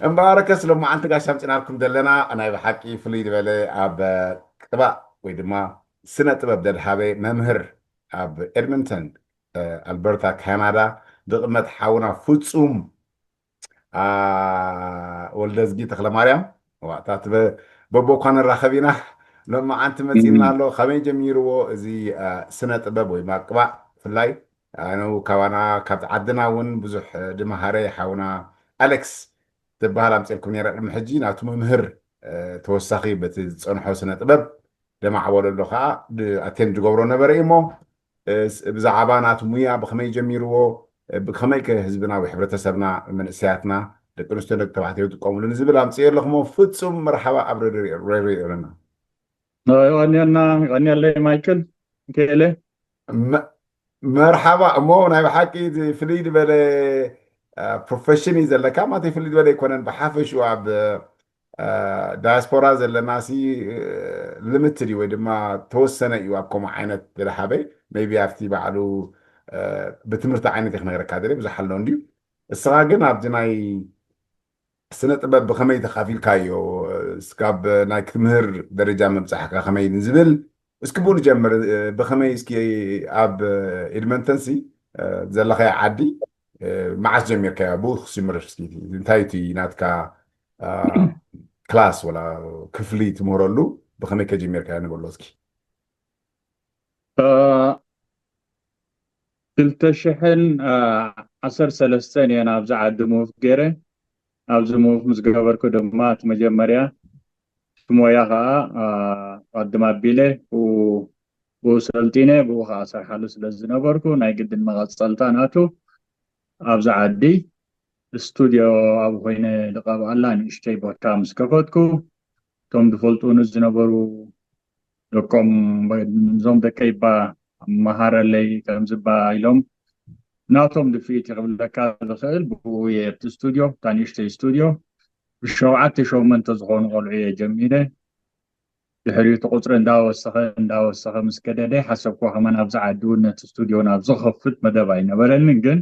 እምበኣርከስ ሎማዓንቲ ጋሽ ኣምፂናልኩም ዘለና ናይ ብሓቂ ፍሉይ ዝበለ ኣብ ቅባእ ወይ ድማ ስነ ጥበብ ደድሃበ መምህር ኣብ ኤድመንተን ኣልበርታ ካናዳ ዝቕመጥ ሓውና ፍፁም ወልደዝጊ ተክለማርያም። ዋእታት በቦኳ ንራኸብ ኢና። ሎማዓንቲ መፂና ኣሎ። ከመይ ጀሚርዎ እዚ ስነ ጥበብ ወይ ማቅባእ ብፍላይ ኣነ ካባና ካብ ዓድና እውን ብዙሕ ድመሃረ ሓውና ኣሌክስ ዝበሃል ኣምፅልኩም ነረ ቅድሚ ሕጂ ናቱ መምህር ተወሳኺ በቲ ዝፀንሖ ስነ ጥበብ ደማዕበለሉ ከዓ ኣቴንድ ዝገብሮ ነበረ እዩ እሞ ብዛዕባ ናቱ ሙያ ብከመይ ጀሚርዎ ብከመይ ከ ህዝብና ወይ ሕብረተሰብና መንእሰያትና ደቂ ኣንስትዮ ደቂ ተባዕትዮ ይጥቀምሉ ንዝብል ኣምፅዮ ኣለኹሞ ፍፁም መርሓባ ኣብ ረድዮ ኣለና። ይቐንየልና ይቐንየለይ ማይክል። ክእለ መርሓባ እሞ ናይ ብሓቂ ፍልይ ዝበለ ፕሮፌሽን እዩ ዘለካ ማለት ፍልይ ዝበለ ኣይኮነን ብሓፈሹ ኣብ ዳያስፖራ ዘለና ሲ ልምትድ እዩ ወይ ድማ ተወሰነ እዩ ኣብ ከምኡ ዓይነት ዝለሓበ ቢ ኣብቲ ባዕሉ ብትምህርቲ ዓይነት ክነግረካ ደለ ብዙሕ ኣሎ እንድዩ እስኻ ግን ኣብዚ ናይ ስነ ጥበብ ብኸመይ ተኻፊልካዮ ስካብ ናይ ክትምህር ደረጃ ምብፃሕካ ከመይ ንዝብል እስኪ ብኡ ንጀምር ብኸመይ እስኪ ኣብ ኤድመንተንሲ ዘለኻዮ ዓዲ መዓስ ጀሚርካዮ ብኡ ክስምር እስኪ እንታይ እቲ ናትካ ክላስ ወላ ክፍሊ ትምህረሉ ብኸመይ ከጀሚርካዮ ንበሎ እስኪ ክልተ ሽሕን ዓሰርተ ሰለስተን እየ ናብዚ ዓዲ ምውፍ ገይረ ኣብዚ ምውፍ ምስ ገበርኩ ድማ እቲ መጀመርያ እቲ ሞያ ከዓ ቀድም ኣቢለ ብኡ ሰልጢነ ብኡ ከዓ ሰርሓሉ ስለ ዝነበርኩ ናይ ግድን መቐፀልታ ናቱ ኣብዚ ዓዲ ስቱድዮ ኣብ ኮይነ ዝቐብኣላ ንእሽተይ ቦታ ምስ ከፈትኩ እቶም ዝፈልጡኒ ዝነበሩ ደቆም እዞም ደቀይ ባ መሃረለይ ከምዝባ ኢሎም ናቶም ድፍኢት ክብለካ ዝኽእል ብኡ እየ ኣብቲ ስቱድዮ እታ ንእሽተይ ስቱድዮ ብሸውዓተ ሸመንተ ዝኾኑ ቆልዑ እየ ጀሚረ ድሕሪኡ እቲ ቁፅሪ እንዳወሰኸ እንዳወሰኸ ምስ ከደደ ሓሰብኩ ከማን ኣብዚ ዓዲ እውን ነቲ ስቱድዮ ናብ ዝኸፍት መደብ ኣይነበረንን ግን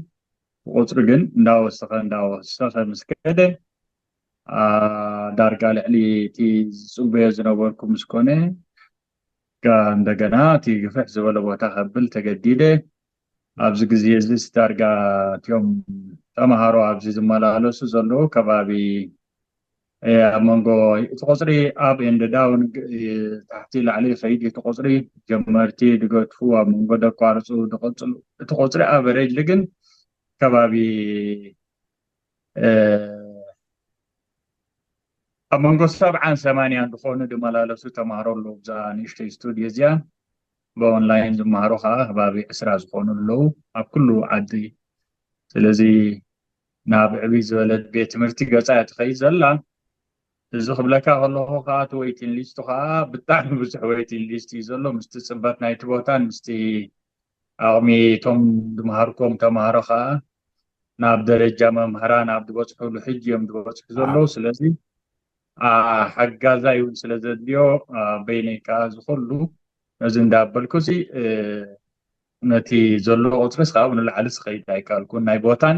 ብቁፅሪ ግን እንዳወሰኸ እንዳወሰኸ ምስ ከደ ዳርጋ ልዕሊ እቲ ዝፅበዮ ዝነበርኩ ምስ ኮነ እንደገና እቲ ግፍሕ ዝበለ ቦታ ከብል ተገዲደ ኣብዚ ግዜ እዚ ዳርጋ እቲኦም ተምሃሮ ኣብዚ ዝመላለሱ ዘለዉ ከባቢ ኣብ መንጎ እቲ ቁፅሪ ኣብ ኤንድ ዳውን ታሕቲ ላዕሊ ይኸይድ እቲ ቁፅሪ ጀመርቲ ድገድፉ ኣብ መንጎ ደቋርፁ ድቅፅሉ እቲ ቁፅሪ ኣቨሬጅ ግን ከባቢ ኣብ መንጎ ሰብዓን ሰማንያን ዝኾኑ ዝመላለሱ ተምሃሮ ኣለዉ እዛ ንእሽተይ ስቱድዮ እዚኣ ብኦንላይን ዝመሃሩ ከዓ ከባቢ ዕስራ ዝኾኑ ኣለዉ ኣብ ኩሉ ዓዲ ስለዚ ናብ ዕብይ ዝበለት ቤት ትምህርቲ ገፃ እያ ትኸይድ ዘላ እዚ ክብለካ ከለኹ ከዓ እቲ ዌይቲን ሊስቱ ከዓ ብጣዕሚ ብዙሕ ዌይቲን ሊስት እዩ ዘሎ ምስቲ ፅበት ናይቲ ቦታን ምስቲ ዓቕሚ እቶም ዝመሃርኩም ተምሃሮ ከዓ ናብ ደረጃ መምህራን ኣብ ዝበፅሕሉ ሕጂ እዮም ዝበፅሑ ዘለዉ ስለዚ ሓጋዛይ እውን ስለ ዘድልዮ በይነይ ከዓ ዝኸሉ ነዚ እንዳበልኩ እዚ ነቲ ዘሎ ቁፅርስ ካብኡ ንላዕሊ ስኸይድ ኣይከኣልኩን ናይ ቦታን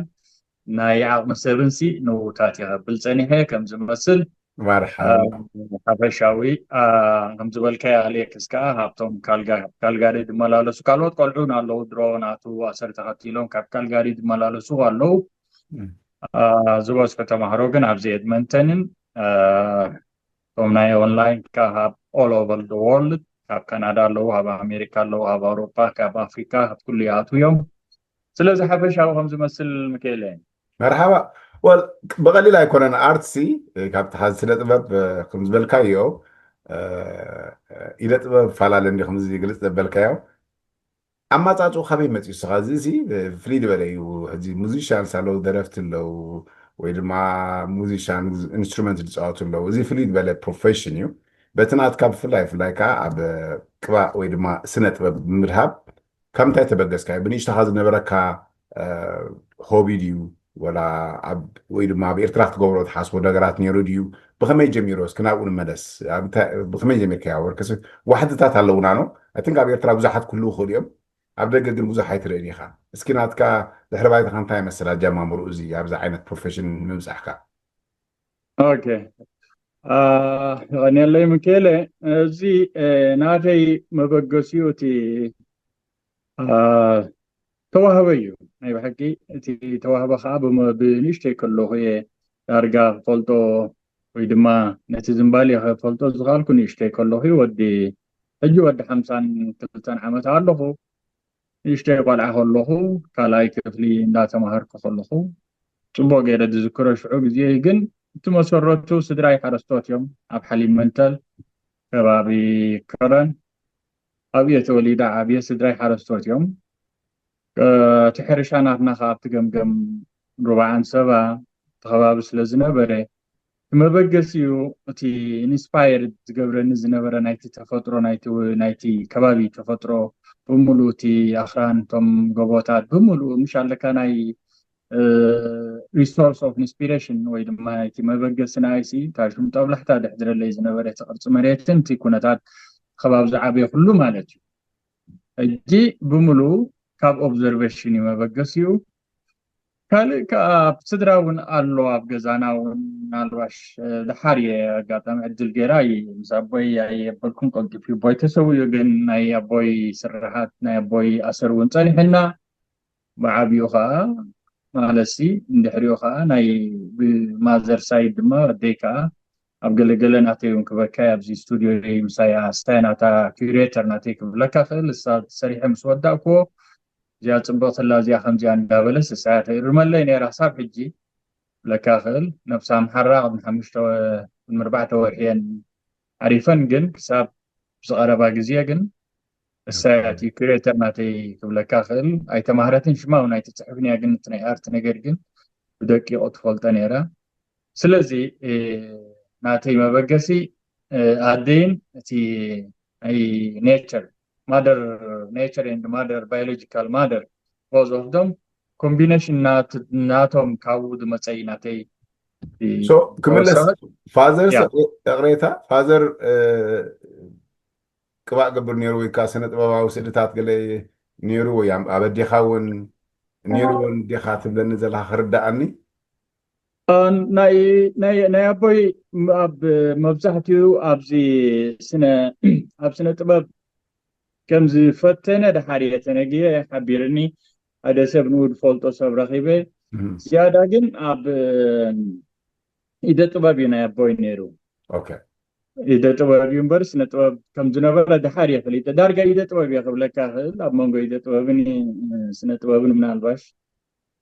ናይ ዓቕሚ ሰብን ሲ ንውታት ይኸብል ፀኒሐ ከም ዝመስል ሓፈሻዊ ከምዝበልካይ ኣሌክስ ከዓ ካብቶም ካልጋሪ ዝመላለሱ ካልኦት ቆልዑን ኣለዉ ድሮ ናቱ ኣሰር ተኸቲሎም ካብ ካልጋሪ ዝመላለሱ ኣለዉ ዝበዝሑ ተማሃሮ ግን ኣብዚ ኤድመንተንን እቶም ናይ ኦንላይን ካብ all over the world ካብ ካናዳ ኣለዉ ካብ ኣሜሪካ ኣለዉ ካብ ኣውሮፓ ካብ ኣፍሪካ ካብ ኩሉ ይኣትዉ እዮም ስለዚ ሓፈሻዊ ከም ዝመስል ምክኤለ መርሓባ ወል ብቐሊል ኣይኮነን ኣርትሲ ካብቲ ሓዚ ስነ ጥበብ ከም ዝበልካዮ ኢደ ጥበብ ፈላለ እንዲ ከምዚ ግልፅ ዘበልካዮ ኣማፃፅኡ ካበይ መፅኡ ስኻ እዚ ሲ ፍልይ ዝበለ እዩ ሕዚ ሙዚሽያንስ ኣለዉ ደረፍቲ ኣለዉ ወይ ድማ ሙዚሽያን ኢንስትሩመንት ዝፃወቱ ኣለዉ እዚ ፍልይ ዝበለ ፕሮፌሽን እዩ በቲ ናትካ ብፍላይ ብፍላይ ከዓ ኣብ ቅባእ ወይ ድማ ስነ ጥበብ ብምድሃብ ካብ ምንታይ ተበገስካዮ ብንእሽተኻ ዝነበረካ ሆቢ ድዩ ወላ ኣብ ወይ ድማ ኣብ ኤርትራ ክትገብሮ ትሓስቦ ነገራት ነይሩ ድዩ ብኸመይ ጀሚሮ እስኪ ናብኡ ንመለስ ብኸመይ ጀሚርካያ ወርከስ ዋሕድታት ኣለውና ኖ ኣይ ቲንክ ኣብ ኤርትራ ብዙሓት ክህልዉ ይኽእሉ እዮም ኣብ ደገ ግን ብዙሕ ኣይትርእን ኢኻ እስኪ ናትካ ድሕሪ ባይታኻ እንታይ ይመስል ኣጀማምርኡ እዚ ኣብዚ ዓይነት ፕሮፌሽን ምብፃሕካ ኦኬ። የቐንየለይ ምክኤለ። እዚ ናተይ መበገሲኡ እቲ ተዋህበ እዩ። ናይ ብሓቂ እቲ ተዋህበ ከዓ ብንእሽተይ ከለኹ እየ ዳርጋ ክፈልጦ ወይ ድማ ነቲ ዝንባሌ ክፈልጦ ዝኽኣልኩ ንእሽተይ ከለኹ እዩ። ወዲ ሕጂ ወዲ ሓምሳን ክልተን ዓመት ኣለኹ። ንእሽተይ ቆልዓ ከለኹ ካልኣይ ክፍሊ እንዳተማሃርኩ ከለኹ ፅቡቅ ገይረ ዝዝክሮ ሽዑ ግዜ ግን እቲ መሰረቱ ስድራይ ሓረስቶት እዮም። ኣብ ሓሊብ መንተል ከባቢ ከረን ኣብየ ተወሊዳ ዓብየ ስድራይ ሓረስቶት እዮም። እቲ ሕርሻ ናትና ከዓ ኣብቲ ገምገም ሩባዓን ሰባ እቲ ከባቢ ስለ ዝነበረ እቲ መበገሲኡ እቲ ኢንስፓየር ዝገብረኒ ዝነበረ ናይቲ ተፈጥሮ ናይቲ ከባቢ ተፈጥሮ ብምሉእ እቲ ኣኽራን እቶም ጎቦታት ብምሉእ ምሽ ኣለካ ናይ resource of inspiration ወይ ድማ እቲ መበገሲ ንኣይሲ ታሽም ጠብላሕታ ድሕድረለይ ዝነበረ እቲ ቅርፂ መሬትን እቲ ኩነታት ከባቢ ዝዓበየ ኩሉ ማለት እዩ። ሕጂ ብምሉ ካብ ኦብዘርቬሽን እዩ መበገሲኡ። ካልእ ከዓ ኣብ ስድራ እውን ኣሎ ኣብ ገዛና እውን ምናልባሽ ድሓር እየ ኣጋጣሚ ዕድል ገይራ ምስ ኣቦይ ኣየበልኩም ቀልጢፉ ኣቦይ ተሰዊኡ ግን ናይ ኣቦይ ስራሓት ናይ ኣቦይ ኣሰር እውን ፀኒሕና ብዓብኡ ከዓ ማለትሲ እንድሕሪኡ ከዓ ናይ ብማዘር ሳይድ ድማ ኣደይ ከዓ ኣብ ገለገለ ናተይ እውን ክበካይ ኣብዚ ስቱድዮ ምሳይ ኣስታይ ናታ ኩሬተር ናተይ ክብለካ ክእል እሳ ሰሪሐ ምስ ወዳእክዎ እዚኣ ፅብቕትላ እዚኣ ከምዚኣ እንዳበለስ እሳያ ተእርመለይ ነይራ ክሳብ ሕጂ ክብለካ ክእል ነብሳ ምሓራ ቅድሚ ሓሙሽተ ቅድሚ ኣርባዕተ ወርሕየን ዓሪፈን ግን ክሳብ ዝቐረባ ግዜ ግን እሳያ እቲ ኩሬተር ናተይ ክብለካ ክእል ኣይተማህረትን ሽማ እውን ኣይትፅሕፍን እያ ግን እቲ ናይ ኣርት ነገር ግን ብደቂቑ ትፈልጦ ነይራ ስለዚ ናተይ መበገሲ ኣደይን እቲ ናይ nature mother nature and mother biological mother both of them combination ናቶም ካብኡ ዝመፀ እዩ ናተይ ክምለስ father ይቕሬታ father ቅባእ ገብር ነይሩ ወይ ከዓ ስነ ጥበባዊ ስእልታት ገለ ነይሩ ወይ ኣብ ኣዴኻ እውን ነይሩ እውን ዴኻ ትብለኒ ዘለካ ክርዳኣኒ ናይ ኣቦይ ኣብ መብዛሕትኡ ኣብዚ ኣብ ስነ ጥበብ ከም ዝፈተነ ድሓር እየ ተነግየ ሓቢርኒ ሓደ ሰብ ንኡ ዝፈልጦ ሰብ ረኺበ ዝያዳ ግን ኣብ ኢደ ጥበብ እዩ ናይ ኣቦይ ነይሩ ኢደ ጥበብ እዩ እምበር ስነ ጥበብ ከም ዝነበረ ድሓር እየ ፈሊጠ ዳርጋ ኢደ ጥበብ እየ ክብለካ ክእል ኣብ መንጎ ኢደ ጥበብን ስነ ጥበብን ምናልባሽ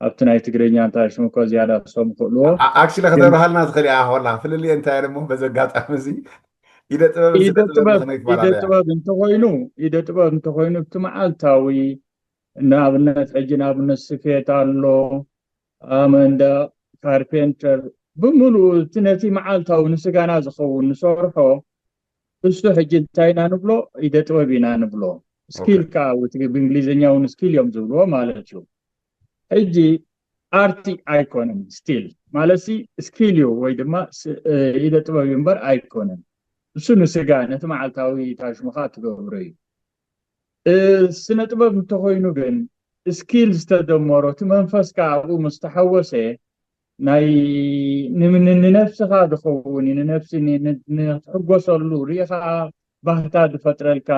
ኣብቲ ናይ ትግርኛ እንታይ ሽሙ እኮ ዝያዳ ክሰሙ ክእልዎ ኣክሽሊ ከተብርሃልና ትኽእል ኢኻ ኮላ ፍልልየ እንታይ ደሞ በዚ ኣጋጣሚ እዚ ኢደ ጥበብ ኢደ ጥበብ ኢደ ጥበብ እንተኮይኑ ኢደ ጥበብ እንተኮይኑ እቲ መዓልታዊ ንኣብነት ሕጂ ንኣብነት ስፌት ኣሎ ኣመንዳ ካርፔንተር ብምሉኡ እቲ ነቲ መዓልታዊ ንስጋና ዝኸውን ንሰርሖ እሱ ሕጂ እንታይ ኢና ንብሎ ኢደ ጥበብ ኢና ንብሎ ስኪል ከዓ ብእንግሊዝኛ እውን ስኪል እዮም ዝብልዎ ማለት እዩ ሕጂ ኣርቲ ኣይኮነን ስቲል ማለት ስኪል እዩ ወይ ድማ ኢደ ጥበብ እዩ እምበር ኣይኮነን እሱ ንስጋ ነቲ መዓልታዊ ታሽሙኻ ትገብሮ እዩ ስነ ጥበብ እንተኮይኑ ግን ስኪል ዝተደመሮ እቲ መንፈስካ ኣብኡ ምስ ተሓወሰ ናይ ንነፍስኻ ዝኸውን እዩ ንነፍሲ ንትሕጎሰሉ ሪኢኻ ባህታ ዝፈጥረልካ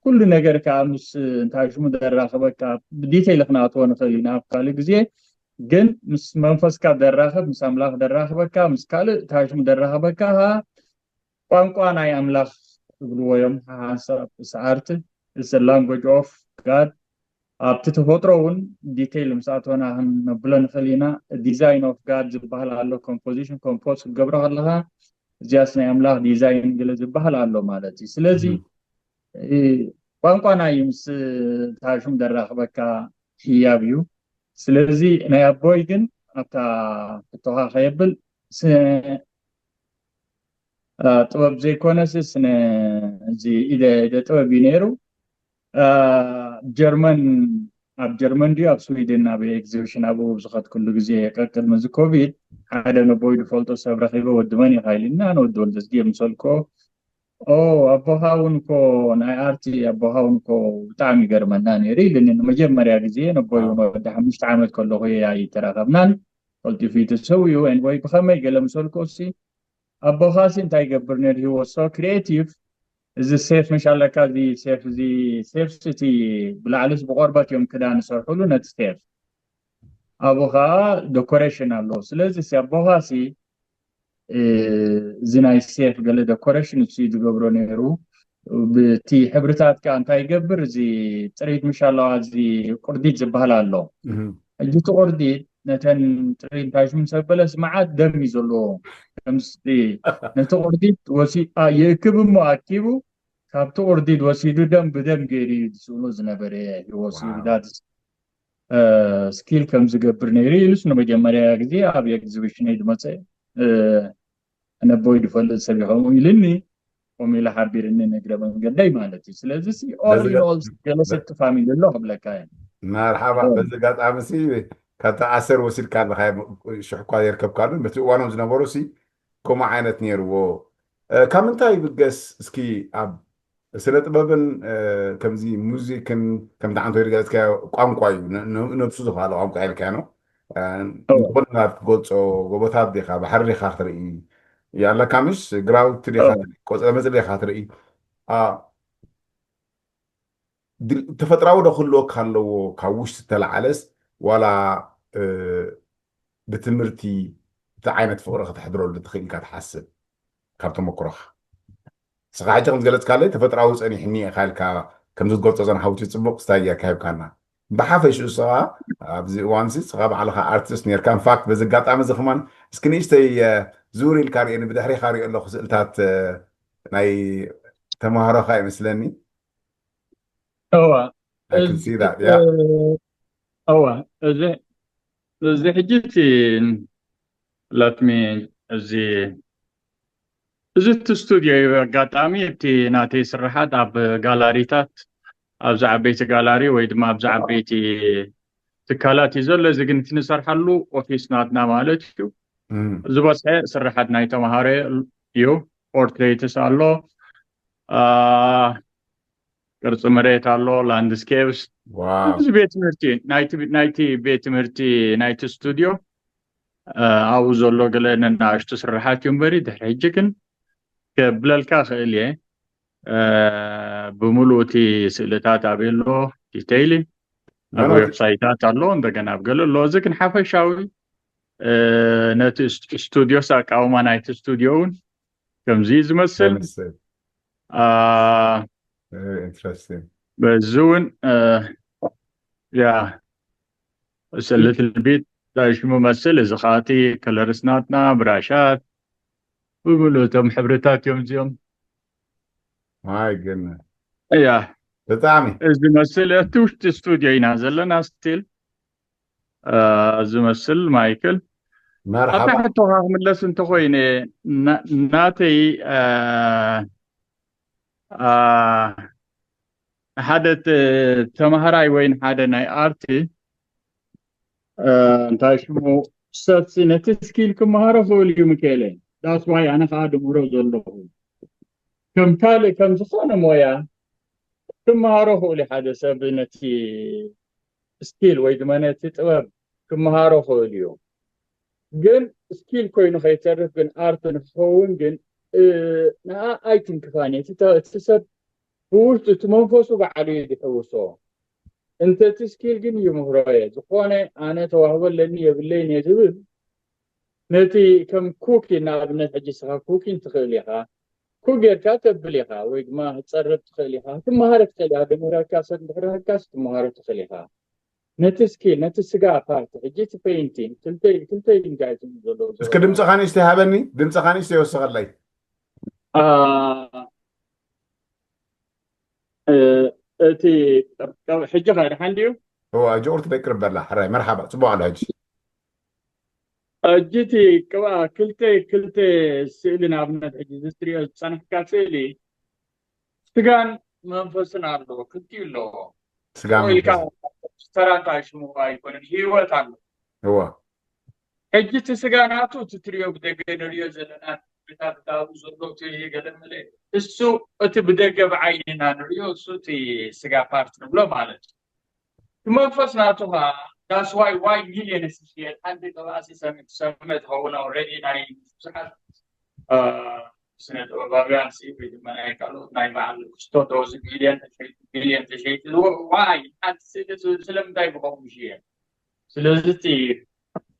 ኩሉ ነገር ከዓ ምስ እንታይ ሽሙ ዘራኽበካ ብዲቴይል ክንኣትዎ ንኽእል ኢና ኣብ ካልእ ግዜ ግን ምስ መንፈስካ ዘራኽብ ምስ ኣምላኽ ዘራኽበካ ምስ ካልእ እንታይ ሽሙ ዘራኽበካ ከዓ ቋንቋ ናይ ኣምላኽ ዝብልዎ እዮም ሓንሳብ it's art it's language of God ኣብቲ ተፈጥሮ እውን ዲቴይል ምስ ኣተና ክነብሎ ንኽእል ኢና design of God ዝበሃል ኣሎ composition compose ክትገብሮ ከለኻ እዚኣስ ናይ ኣምላኽ ዲዛይን ገለ ዝበሃል ኣሎ ማለት እዩ ስለዚ ቋንቋና እዩ ምስ ታሽም ዘራኽበካ ህያብ እዩ ስለዚ ናይ ኣቦይ ግን ኣብታ ሕቶኻ ከየብል ጥበብ ዘይኮነስ ስነ እዚ ኢደ ጥበብ እዩ ነይሩ ጀርመን ኣብ ጀርመን ድዩ ኣብ ስዊድን ኣብ ኤግዚቢሽን ኣብኡ ዝኸድኩሉ ግዜ ቀቅድሚ እዚ ኮቪድ ሓደ ነቦይ ዝፈልጦ ሰብ ረኺበ ወዲ መን ኢኻ ኢልና ንወዲ ወልደዝጊ ምሰልኮ ኣቦኻ እውን እኮ ናይ ኣርቲ ኣቦኻ እውን እኮ ብጣዕሚ ይገርመና ነይሩ ኢልኒ ንመጀመርያ ግዜ ነቦይ እውን ወዲ ሓሙሽተ ዓመት ከለኹ እያ ይተራኸብናን ቀልጢፉ እዩ ተሰዊኡ። ወይ ብኸመይ ገለ ምሰልኩ ሲ ኣቦኻሲ እንታይ ይገብር ነይሩ? He was so creative። እዚ ሴፍ ምሽ ኣለካ፣ እዚ ሴፍ፣ እዚ ሴፍ እቲ ብላዕሊስ ብቆርበት እዮም ክዳን ዝሰርሕሉ ነቲ ሴፍ። ኣብኡ ከዓ ደኮሬሽን ኣለዎ። ስለዚ ሲ ኣቦኻሲ እዚ ናይ ሴፍ ገለ ደኮሬሽን እሱ እዩ ዝገብሮ ነይሩ። ብቲ ሕብርታት ከዓ እንታይ ይገብር? እዚ ጥሪት ምሽ ኣለዋ፣ እዚ ቁርዲት ዝበሃል ኣሎ። ሕጂ እቲ ቁርዲት ነተን ጥሪት እንታይ ሽሙ ሰብ በለስ መዓት ደም እዩ ዘለዎ። ከምስ ነቲ ቁርዲት ወሲ የእክብ እሞ ኣኪቡ ካብቲ ቁርዲት ወሲዱ ደም ብደም ገይሩ እዩ ዝስእሎ ዝነበረ። ወሲ ዳት ስኪል ከም ዝገብር ነይሩ ኢሉስ ንመጀመርያ ግዜ ኣብ ኤግዚቢሽነይ ዝመፀ ነቦይ ዝፈልጥ ሰብ ይኸውን ኢልኒ። ከምኡ ኢለ ሓቢርኒ ንግረ መንገደይ ማለት እዩ። ስለዚ ኦል ኢን ኦል ገለ ሰቲ ፋሚሊ ኣሎ ክብለካ እየ። መርሓባ። በዚ ኣጋጣሚ ሲ ካብቲ ኣሰር ወሲድካ ኣለካ፣ ሽሕ እኳ የርከብካሉ፣ በቲ እዋኖም ዝነበሩ ሲ ከምኡ ዓይነት ነይርዎ። ካብ ምንታይ ይብገስ እስኪ ኣብ ስነ ጥበብን ከምዚ ሙዚክን ከምቲ ዓንተ ዝገለጽካዮ ቋንቋ እዩ፣ ነብሱ ዝኸኣለ ቋንቋ ኢልካዮ ነው። ንኹልና ክትገልጾ ጎቦታት ዲኻ ባሕሪ ዲኻ ክትርኢ ኣለካ፣ ምሽ ግራውቲ ዲኻ ትርኢ፣ ቆጽለ መጽሊ ዲኻ ትርኢ። ተፈጥራዊ ዶ ክህልወካ ኣለዎ ካብ ውሽጢ ተለዓለስ ዋላ ብትምህርቲ እቲ ዓይነት ፍቕሪ ከተሕድረሉ ትኽእል ኢልካ ትሓስብ? ካብ ተመክሮኻ ንስኻ ሕጂ ከም ዝገለጽካለይ ተፈጥራዊ ጸኒሕኒ ኢኻ ኢልካ ከም ዝትገልጾ ዘን ሃውቲ ጽቡቕ ስታይ ኣካሂብካና። ብሓፈሽኡ ንስኻ ኣብዚ እዋንሲ ንስኻ ባዕልኻ ኣርቲስት ነርካ። ኢንፋክት በዚ ኣጋጣሚ እዚ ከማን እስኪ ንእሽተይ ዙር ኢልካ ርእየኒ፣ ብድሕሪኻ ሪኦ ኣለኹ ስእልታት ናይ ተማሃሮኻ ይመስለኒ። እዋ I can see that, yeah. እዋ እዚ እዚ ሕጂ እቲ let me እዚ እዚ እቲ ስቱድዮ እዩ። ኣጋጣሚ እቲ ናተይ ስርሓት ኣብ ጋላሪታት፣ ኣብዚ ዓበይቲ ጋላሪ ወይ ድማ ኣብዚ ዓበይቲ ትካላት እዩ ዘሎ። እዚ ግን እቲ ንሰርሓሉ ኦፊስ ናትና ማለት እዩ። ዝበዝሐ ስርሓት ናይ ተምሃሮ እዩ። ፖርትሬትስ ኣሎ፣ ቅርፂ መሬት ኣሎ፣ ላንድስኬፕስ። እዚ ቤት ትምህርቲ ናይቲ ቤት ትምህርቲ ናይቲ ስቱድዮ ኣብኡ ዘሎ ገለ ነናእሽቱ ስርሓት እዩ እምበሪ ድሕሪ ሕጂ ግን ከብለልካ ክእል እየ። ብምሉእ እቲ ስእልታት ኣብየ ኣሎ፣ ዲቴይሊ ኣብ ዌብሳይታት ኣሎ፣ እንደገና ኣብ ገለ ኣሎ። እዚ ግን ሓፈሻዊ ነቲ ስቱድዮስ ኣቃውማ ናይቲ ስቱድዮ እውን ከምዚ ዝመስል። በዚ እውን ያ ስእሊ ትልቢት ሽሙ መስል። እዚ ከኣቲ ከለርስ ናትና ብራሻት ብምሉእ እቶም ሕብርታት እዮም እዚኦም። ማይ ግን እያ ብጣዕሚ እዚ መስል እቲ ውሽጢ ስቱድዮ ኢና ዘለና ስቲል ዝመስል ማይክል። ኣብታ መርሓባ ሕቶኻ ክምለስ እንተኮይነ ናተይ ሓደ ተማሃራይ ወይ ሓደ ናይ ኣርቲ እንታይ ሽሙ ሰብሲ ነቲ ስኪል ክመሃሮ ክእል እዩ ምክኤለ። ዳስ ዋይ ኣነ ከዓ ድምሮ ዘለኹ ከም ካልእ ከም ዝኾነ ሞያ ክመሃሮ ክእል እዩ ሓደ ሰብ ነቲ ስኪል ወይ ድማ ነቲ ጥበብ ክመሃሮ ክእል እዩ። ግን ስኪል ኮይኑ ከይተርፍ ግን ኣርት ንክኸውን ግን ንኣ ኣይትንክፋን እቲ ሰብ ብውሽጡ እቲ መንፈሱ ባዕሉ እዩ ዝሕውሶ። እንተ እቲ ስኪል ግን ይምህሮ እየ ዝኾነ ኣነ ተዋህቦ ኣለኒ የብለይን እየ ዝብል ነቲ ከም ኩኪ ንኣብነት ሕጂ ስኻ ኩኪን ትኽእል ኢኻ ኩክ ጌርካ ተብል ኢኻ ወይ ድማ ክትጸርብ ትኽእል ኢኻ ክትመሃር ትኽእል ኢኻ ድምህረካ ሰብ እንድሕረካ ክትመሃሮ ትኽእል ኢኻ ነቲ ስኪል ነቲ ስጋ ፓርቲ ሕጂ እቲ ፔይንቲንግ ክልተይ ክልተይ ድንጋይ ትብል ዘለዎ እስኪ ድምፅኻ ንእሽተይ ሃበኒ ድምፅኻ ንእሽተይ ወስኸለይ እቲ ሕጂ ከድሓን ድዩ እዋ ጅቑርቲ ደቅርብ በላ ሕራይ መርሓባ ፅቡቅ ኣሎ ሕጂ ሕጂ እቲ ቅብኣ ክልተ ክልተ ስእሊ ንኣብነት ሕጂ ዝትሪኦ ዝፀናሕካ ስእሊ ስጋን መንፈስን ኣለዎ ክልቲኡ ኣለዎ ስጋን ኢልካ መንፈስን ተራታ ሽሙ ኣይኮነን ህይወት ኣሎ እዋ ሕጂ እቲ ስጋ ናቱ እቲ ትሪኦ ብደገ ንሪኦ ዘለና ብታትታቡ ዘሎ እቲ ገለመለ እሱ እቲ ብደገ ብዓይንና ንሪኦ እሱ እቲ ስጋ ፓርት ንብሎ ማለት እዩ እቲ መንፈስ ናቱ ከዓ that's why why millions ይሽየጥ። ሓንቲ ቅብኣሲ ሰሚዕ ትሰምዕ ትኸውን already ናይ ብዙሓት ስነ ጥበባውያን ሲ ወይ ድማ ናይ ካልኦት ናይ በዓል ክስቶ ዶዝ ሚልዮን ተሸይጡ ሚልዮን ተሸይጡ። ዋይ ሓንቲ ስእሊ ስለምንታይ ብኸምኡ ይሽየጥ? ስለዚ እቲ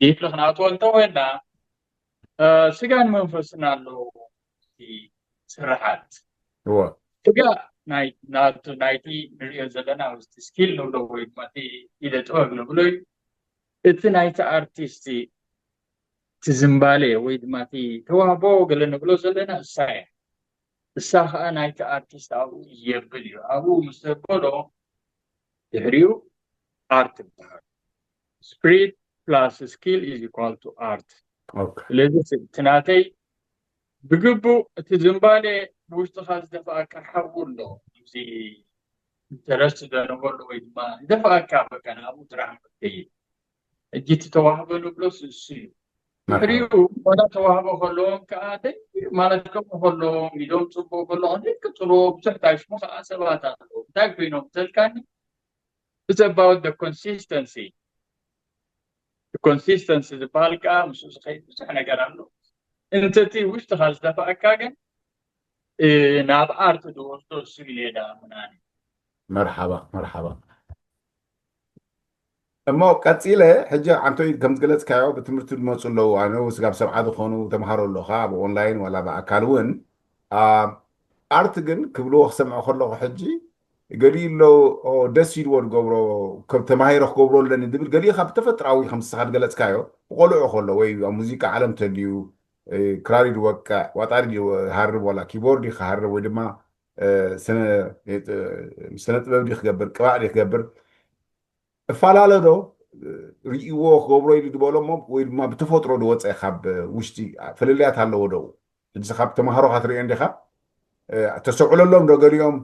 ዲፕሊ ክንኣትዎ እንተኮይና ስጋን መንፈስን ኣለዎ። እቲ ስርሓት እወ ስጋ ናይ ናቱ ናይቲ ንሪኦ ዘለና ውስቲ ስኪል ንብሎ ወይ ድማ እቲ ኢደ ጥበብ ንብሎ እዩ። እቲ ናይቲ ኣርቲስት እቲ ዝምባሌ ወይ ድማ እቲ ተዋህቦ ገለ ንብሎ ዘለና እሳ እያ። እሳ ከዓ ናይቲ ኣርቲስት ኣብኡ የብል እዩ። ኣብኡ ምስ ዘበሎ ድሕሪኡ ኣርት ይበሃል። Spirit plus skill is equal to art። ኦኬ ስለዚ እቲ ናተይ ብግቡእ እቲ ዝምባሌ ብውሽጥኻ ዝደፍኣካ ሓዊ ኣሎ። እዚ ኢንተረስት ዘነበሉ ወይ ድማ ዝደፍኣካ በቃ ናብኡ ጥራሕ ክትከይድ። ሕጂ እቲ ተዋህቦ ንብሎ እሱ እዩ። ድሕሪኡ ዋላ ተዋህቦ ከለዎም ከዓ ደይ ማለት ከምኡ ከለዎም ኢዶም ፅቡቅ ከለዎም ዘይቅፅልዎ ብዙሕ ታሽሙ ከዓ ሰባት ኣለዉ። እንታይ ኮይኖም ተልካኒ? It's about the consistency። Consistency ዝበሃል ከዓ ምስኡ ዝኸይድ ብዙሕ ነገር ኣሎ። እንተቲ ውሽጥኻ ዝደፋእካ ግን ናብ ኣርት ዝወስዶ እሱ ኢለ ዳኣ ምናኒ መርሓባ መርሓባ። እሞ ቀፂለ ሕጂ ኣንቶይ ከም ዝገለፅካዮ ብትምህርቲ ዝመፁ ኣለዉ። ኣነ ስጋብ ሰብዓ ዝኾኑ ተምሃሮ ኣለኻ ኣብ ኦንላይን ዋላ ብኣካል እውን። ኣርት ግን ክብልዎ ክሰምዖ ከለኹ ሕጂ ገሊኡ ኣሎ ደስ ኢልዎ ዝገብሮ ከም ተማሂረ ክገብሮ ኣለኒ ዝብል ገሊኡ ካብ ተፈጥራዊ ከም ንስኻ ዝገለፅካዮ ብቆልዑ ከሎ ወይ ኣብ ሙዚቃ ዓለም ተልዩ ክራር ድወቅዕ ዋጣሪ ድሃርብ ዋላ ኪቦርድ ክሃርብ ወይ ድማ ስነ ጥበብ ዲ ክገብር ቅባእ ዲ ክገብር እፈላለ ዶ ርእይዎ ክገብሮ ኢሉ ዝበሎ እሞ ወይ ድማ ብተፈጥሮ ዝወፀ ካብ ውሽጢ ፍልልያት ኣለዎ ዶ? ሕጂ ካብ ተምሃሮካ ትርእዮ እንዲኻ ተሰውዕለሎም ዶ ገሊኦም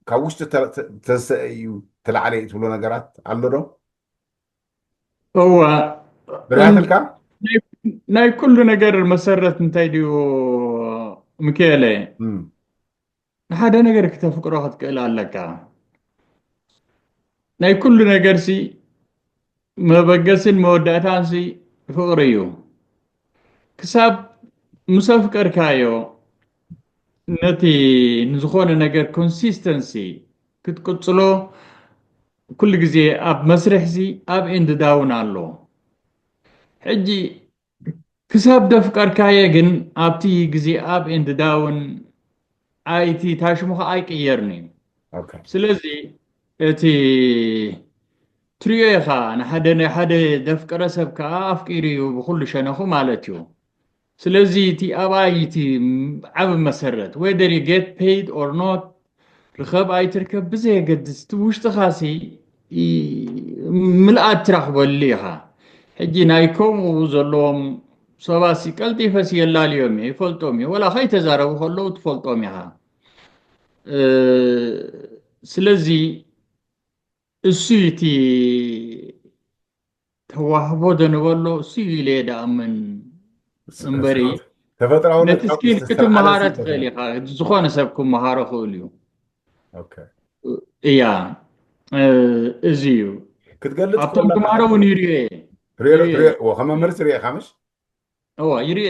ካብ ውሽጢ ተዝሰአ እዩ ተላዕለ እዩ ትብሎ ነገራት ኣሎ ዶ? እወ ብርያትልካ ናይ ኩሉ ነገር መሰረት እንታይ ድዩ? ሚካኤለ ንሓደ ነገር ክተፍቅሮ ክትክእል ኣለካ። ናይ ኩሉ ነገርሲ መበገስን መወዳእታንሲ ፍቅሪ እዩ። ክሳብ ምስ ኣፍቀርካዮ ነቲ ንዝኾነ ነገር ኮንሲስተንሲ ክትቅፅሎ ኩሉ ግዜ ኣብ መስርሕሲ ኣብ ኤንድ ዳውን ኣሎ። ሕጂ ክሳብ ደፍቀርካየ ግን ኣብቲ ግዜ ኣብ ኤንድ ዳውን ኣይቲ ታሽሙኻ ኣይቅየርን እዩ። ስለዚ እቲ ትሪኦ ኢኻ ንሓደ ናይ ሓደ ደፍቀረ ሰብ ከዓ ኣፍቂሩ እዩ ብኩሉ ሸነኹ ማለት እዩ። ስለዚ እቲ ኣብኣይ እቲ ዓብ መሰረት whether you get paid or not ርኸብ ኣይትርከብ ብዘየገድስ እቲ ውሽጥኻሲ ምልኣት ትራኽበሉ ኢኻ። ሕጂ ናይ ከምኡ ዘለዎም ሰባሲ ቀልጢፈሲ የላልዮም እየ ይፈልጦም እየ ወላ ከይተዛረቡ ከለዉ ትፈልጦም ኢኻ። ስለዚ እሱ እቲ ተዋህቦ ዘንበሎ እሱ እዩ ኢለ እየ ደኣምን እምበሪ ተፈጥራዊ ነቲ ስኪል ክትመሃረ ትኽእል ኢኻ። ዝኾነ ሰብ ክመሃሮ ክእል እዩ። እያ እዚ እዩ። ክትገልፅ ኣብቶም ተምሃሮ እውን ይርእዮ እየ። ከመምህር ትርእየካ ምሽ እዋ ይርእዮ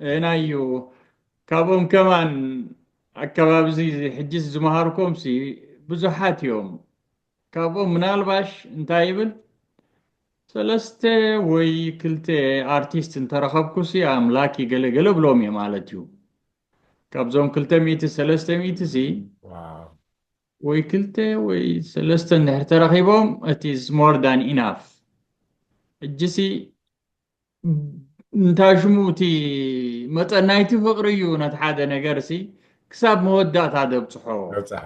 እየ ናይ እዩ። ካብኦም ከማን ኣከባቢ እዚ ሕጂ ዝመሃርኮምሲ ብዙሓት እዮም። ካብኦም ምናልባሽ እንታይ ይብል ሰለስተ ወይ ክልተ ኣርቲስት እንተረኸብኩሲ ኣምላክ ይገለገለ ብሎም እየ ማለት እዩ። ካብዞም ክልተ ሚእቲ ሰለስተ ሚእቲ ሲ ወይ ክልተ ወይ ሰለስተ እንድሕር ተረኺቦም እቲ is more than enough። ሕጂሲ እንታይ ሽሙ እቲ መጠን ናይቲ ፍቅሪ እዩ ነቲ ሓደ ነገር ሲ ክሳብ መወዳእታ ደብፅሖ ደብፅሖ።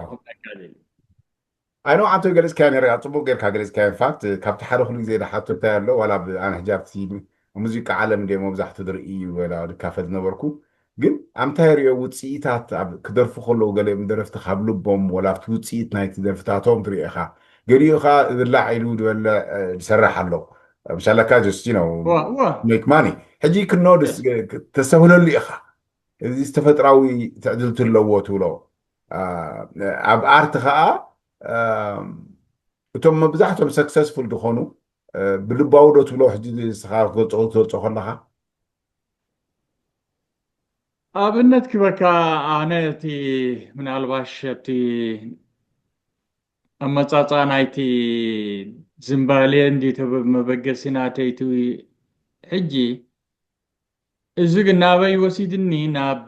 ኣይ ነው ኣንተ ገለፅካዮ ነረ ፅቡቅ ጌርካ ገለፅካዮ። ኢንፋክት ካብቲ ሓደ ኩሉ ግዜ ዝሓቶ እንታይ ኣሎ ዋላ ኣነ ሕጂ ኣብቲ ሙዚቃ ዓለም እንደ መብዛሕቱ ዝርኢ እዩ ወላ ድካፈል ዝነበርኩ ግን ኣምታይ ሪኦ ውፅኢታት ክደርፉ ከለዉ ገሊኦም ደረፍቲ ካብ ልቦም ወላ ኣብቲ ውፅኢት ናይቲ ደርፍታቶም ትሪኦ ኢኻ። ገሊኡ ከዓ ዝብላዕ ኢሉ ዝበልዕ ዝሰርሕ ኣሎ። ምሻለካ ጀስቲ ነው make money ሕጂ ክኖ ተስተብህለሉ ኢኻ። እዚ ዝተፈጥራዊ ትዕድልቲ ኣለዎ ትብሎ ኣብ ኣርት ከዓ እቶም መብዛሕቶም ሰክሰስፉል ዝኾኑ ብልባዊ ዶ ትብሎ ሕጂ ንስኻ ክትገልጾ ክትገልጾ ከለኻ? ኣብነት ክበካ ኣነ እቲ ምናልባሽ እቲ ኣመጻጻ ናይቲ ዝምባሌ እንዲ መበገሲ ናተይቲ ሕጂ እዚ ግን ናበይ ወሲድኒ ናብ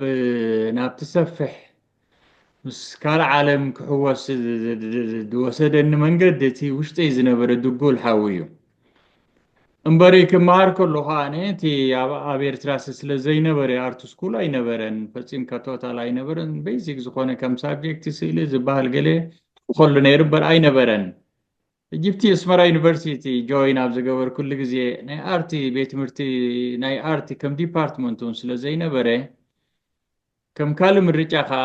ናብቲ ሰፍሕ ምስ ካልእ ዓለም ክሕወስ ዝወሰደኒ መንገዲ እቲ ውሽጠይ ዝነበረ ድጉል ሓዊ እዩ። እምበሪ ክመሃር ከሎ ከዓኒ እቲ ኣብ ኣብ ኤርትራ ስ- ስለ ዘይነበረ ኣርት ስኩል ኣይነበረን፣ ፈጺምካ ቶታል ኣይነበረን። ቤዚክ ዝኾነ ከም ሳብጀክት ስእሊ ዝበሃል ገለ ከሎ ነይሩ እምበር ኣይነበረን። ኢጅፕቲ ኣስመራ ዩኒቨርሲቲ ጆይን ኣብ ዝገበርኩሉ ግዜ ናይ ኣርቲ ቤት ትምህርቲ ናይ ኣርቲ ከም ዲፓርትመንት እውን ስለ ዘይነበረ ከም ካልእ ምርጫ ከዓ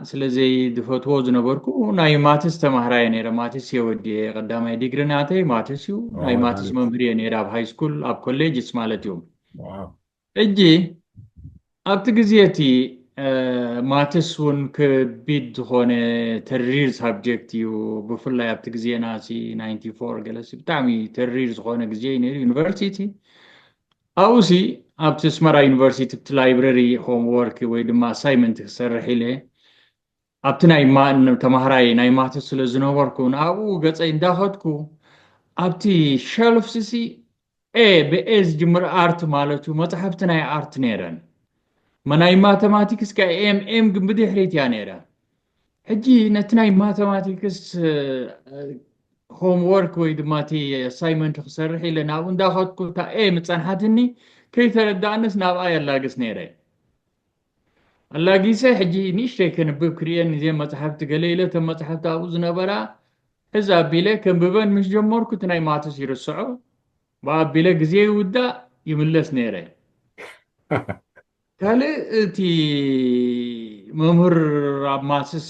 ስለ ዘይድፈትዎ ዝነበርኩ ናይ ማትስ ተማሃራየ ነይረ። ማትስ እየ ወዲየ ቀዳማይ ዲግሪ ናተይ ማትስ እዩ። ናይ ማትስ መምህር እየ ነይረ ኣብ ሃይ ስኩል ኣብ ኮሌጅስ ማለት እዩ። ሕጂ ኣብቲ ግዜ እቲ ማትስ እውን ከቢድ ዝኾነ ተሪር ሳብጀክት እዩ። ብፍላይ ኣብቲ ግዜና ሲ ናይንቲ ፎር ገለሲ ብጣዕሚ ተሪር ዝኾነ ግዜ እዩ ነይሩ ዩኒቨርሲቲ። ኣብኡ ሲ ኣብቲ ኣስመራ ዩኒቨርሲቲ ኣብቲ ላይብረሪ ሆምወርክ ወይ ድማ ኣሳይመንት ክሰርሕ ኢለ ኣብቲ ናይ ማ- ተማሃራይ ናይ ማትስ ስለ ዝነበርኩ ንኣብኡ ገፀይ እንዳኸድኩ ኣብቲ ሸልፍስ ሲ ኤ ብኤ ዝጅምር ኣርት ማለት እዩ መፅሓፍቲ ናይ ኣርት ነይረን። መናይ ማተማቲክስ ከ ኤም ኤም ግን ብድሕሪት እያ ነይራ። ሕጂ ነቲ ናይ ማተማቲክስ ሆምወርክ ወይ ድማ እቲ ኣሳይመንት ክሰርሕ ኢለ ናብኡ እንዳኸድኩ እታ ኤ ምፀንሓትኒ ከይተረዳእንስ ናብኣ የላግስ ነይረ። ኣላጊሰ ሕጂ ንእሽተይ ከንብብ ክርእየን እዘን መፅሓፍቲ ገለ ኢለ እተን መፅሓፍቲ ኣብኡ ዝነበራ ሕዚ ኣቢለ ከንብበን ምስ ጀመርኩ እቲ ናይ ማትስ ይርስዖ ብኣቢለ ግዜ ይውዳእ ይምለስ ነይረ። ካልእ እቲ መምህር ኣብ ማትስ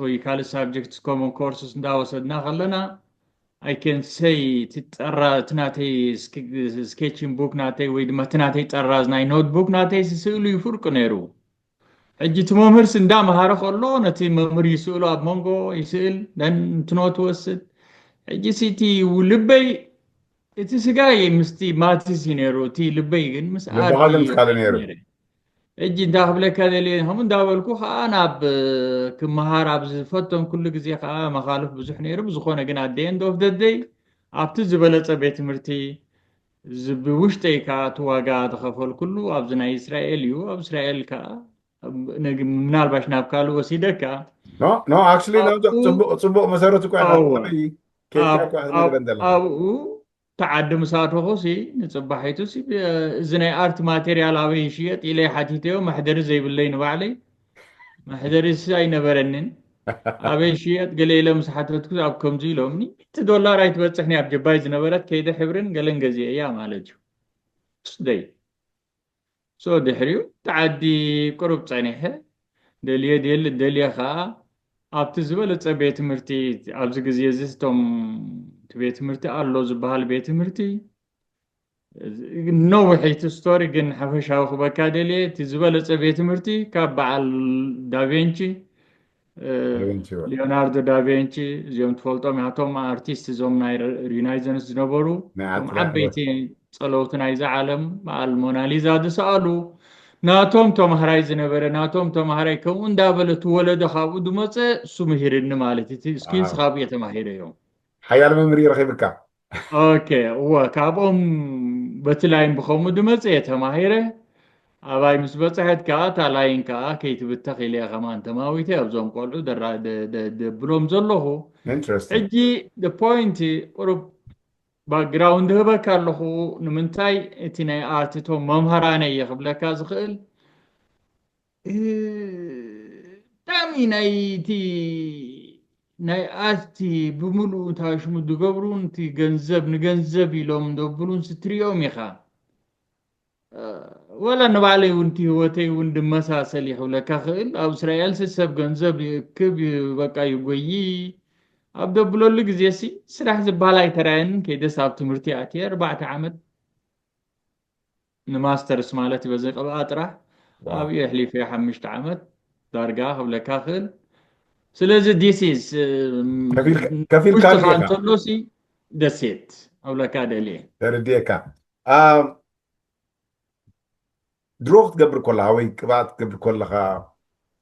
ወይ ካልእ ሳብጀክት ኮመን ኮርስስ እንዳወሰድና ከለና I can say እቲ ጠራ እቲ ናተይ ስኬቺንግ ቡክ ናተይ ወይ ድማ እቲ ናተይ ጠራዝ ናይ ኖት ቡክ ናተይ ስእሉ ይፍርቅ ነይሩ። ሕጂ እቲ መምህርስ እንዳመሃረ ከሎ ነቲ መምህር ይስእሉ ኣብ መንጎ ይስእል ደን እንትኖት ወስድ ሕጂ ሲቲ ልበይ እቲ ስጋይ ምስቲ ማትስ እዩ ነይሩ እቲ ልበይ ግን ምስ ኣዲ ልብኻ ግን ካልእ ነይሩ። ነይረ። ሕጂ እንታይ ክብለካ ደልየ ከምኡ እንዳበልኩ ከዓ ናብ ክመሃር ኣብ ዝፈተንኩሉ ግዜ ከዓ መኻልፍ ብዙሕ ነይሩ። ብዝኾነ ግን ኣደ ኤንድ ኦፍ ደደይ ኣብቲ ዝበለፀ ቤት ትምህርቲ እዚ ብውሽጠይ ከዓ እቲ ዋጋ ዝኸፈልኩሉ ኣብዚ ናይ እስራኤል እዩ። ኣብ እስራኤል ከዓ ምናልባሽ ናብ ካልእ ወሲደካ ኖ ኖ ኣክቹሊ ጽቡቅ ጽቡቅ መሰረት እኮ ኣዎ። ኬካ እኮ ክትነግረን ዘለካ ኣብኡ ተዓዲ ምስ ኣተኹ ሲ ንፅባሒቱ ሲ እዚ ናይ ኣርት ማቴሪያል ኣበይ ይሽየጥ ኢለ ሓቲተዮ መሕደሪ ዘይብለይ ንባዕለይ መሕደሪ ሲ ኣይነበረንን ኣበይ ሽየጥ ገለ ኢለ ምስ ሓተትኩ ኣብ ከምዚ ኢሎምኒ እቲ ዶላር ኣይትበፅሕኒ ኣብ ጀባይ ዝነበረት ከይደ ሕብርን ገለን ገዚአ እያ ማለት እዩ ስደይ ሶ ድሕሪኡ ተዓዲ ቅሩብ ጸኒሐ ደልየ ደል- ደልየ ኸዓ ኣብቲ ዝበለጸ ቤት ትምህርቲ ኣብዚ ግዜ እዚ እቶም እቲ ቤት ትምህርቲ ኣሎ ዝበሃል ቤት ትምህርቲ ነዊሕ እቲ ስቶሪ ግን ሓፈሻዊ ክበካ ደልየ እቲ ዝበለጸ ቤት ትምህርቲ ካብ በዓል ዳቬንቺ ዳቪንቺ ወ- ሊዮናርዶ ዳቬንቺ እዚኦም ትፈልጦም ኢኻ፣ እቶም ኣርቲስት እዞም ናይ ሬናይዘንስ ዝነበሩ ናይ እቶም ዓዲ ዓበይቲ ጸለውቲ ናይዛ ዓለም በዓል ሞናሊዛ ዝሰኣሉ ናቶም ተማሃራይ ዝነበረ ናቶም ተማሃራይ ከምኡ እንዳበለ እቲ ወለዶ ካብኡ ዝመፀ እሱ ምሂርኒ ማለት እዩ። እቲ እስኪ ዋው። ንስኻ ብየ ተማሂረ እዮም ሓያል መምህር እዩ ረኺብካ። ኦኬ እወ ካብኦም በቲ ላይን ብኸምኡ ዝመፀ እየ ተማሂረ። ኣባይ ምስ በፅሐት ከዓ እታ ላይን ከዓ ከይትብተኽ ኢለ እየ ከማን ተማዊተ ኣብዞም ቆልዑ ደራ- ደ- ደ- ደብሎም ዘለኹ ኢንትረስቲንግ። ሕጂ ፖይንት ቁሩብ ባክግራውንድ ህበካ ኣለኹ ንምንታይ እቲ ናይ ኣርት እቶም መምሃራነ እየ ክብለካ ዝኽእል እ፣ ብጣዕሚ ናይ እቲ ናይ ኣርቲ ብምሉኡ እንታይ ሽሙ ዝገብሩ እቲ ገንዘብ ንገንዘብ ኢሎም ዘብሉን ስትሪኦም ኢኻ ወላ ንባዕለይ እውን እቲ ህይወተይ እውን ድመሳሰል ይኽብለካ ክእል ኣብ እስራኤል ሲ ሰብ ገንዘብ ይእክብ ይ- በቃ ይጎይ ኣብ ደብለሉ ግዜ ሲ ስራሕ ዝበሃል ኣይተራየንን ከይደስ ኣብ ትምህርቲ ኣትየ ኣርባዕተ ዓመት ንማስተርስ ማለት እዩ በዚ ቅብኣ ጥራሕ ኣብኡ ኣሕሊፈ ሓሙሽተ ዓመት ዳርጋ ክብለካ ክእል ስለዚ this is ከፊልካ ውሽጥኻ ዲኻ? እንተሎ ሲ ደሴት ኣብለካ ደልየ። ተረድኤካ። ድሮ ክትገብር ከለኻ ወይ ቅብኣት ክትገብር ከለኻ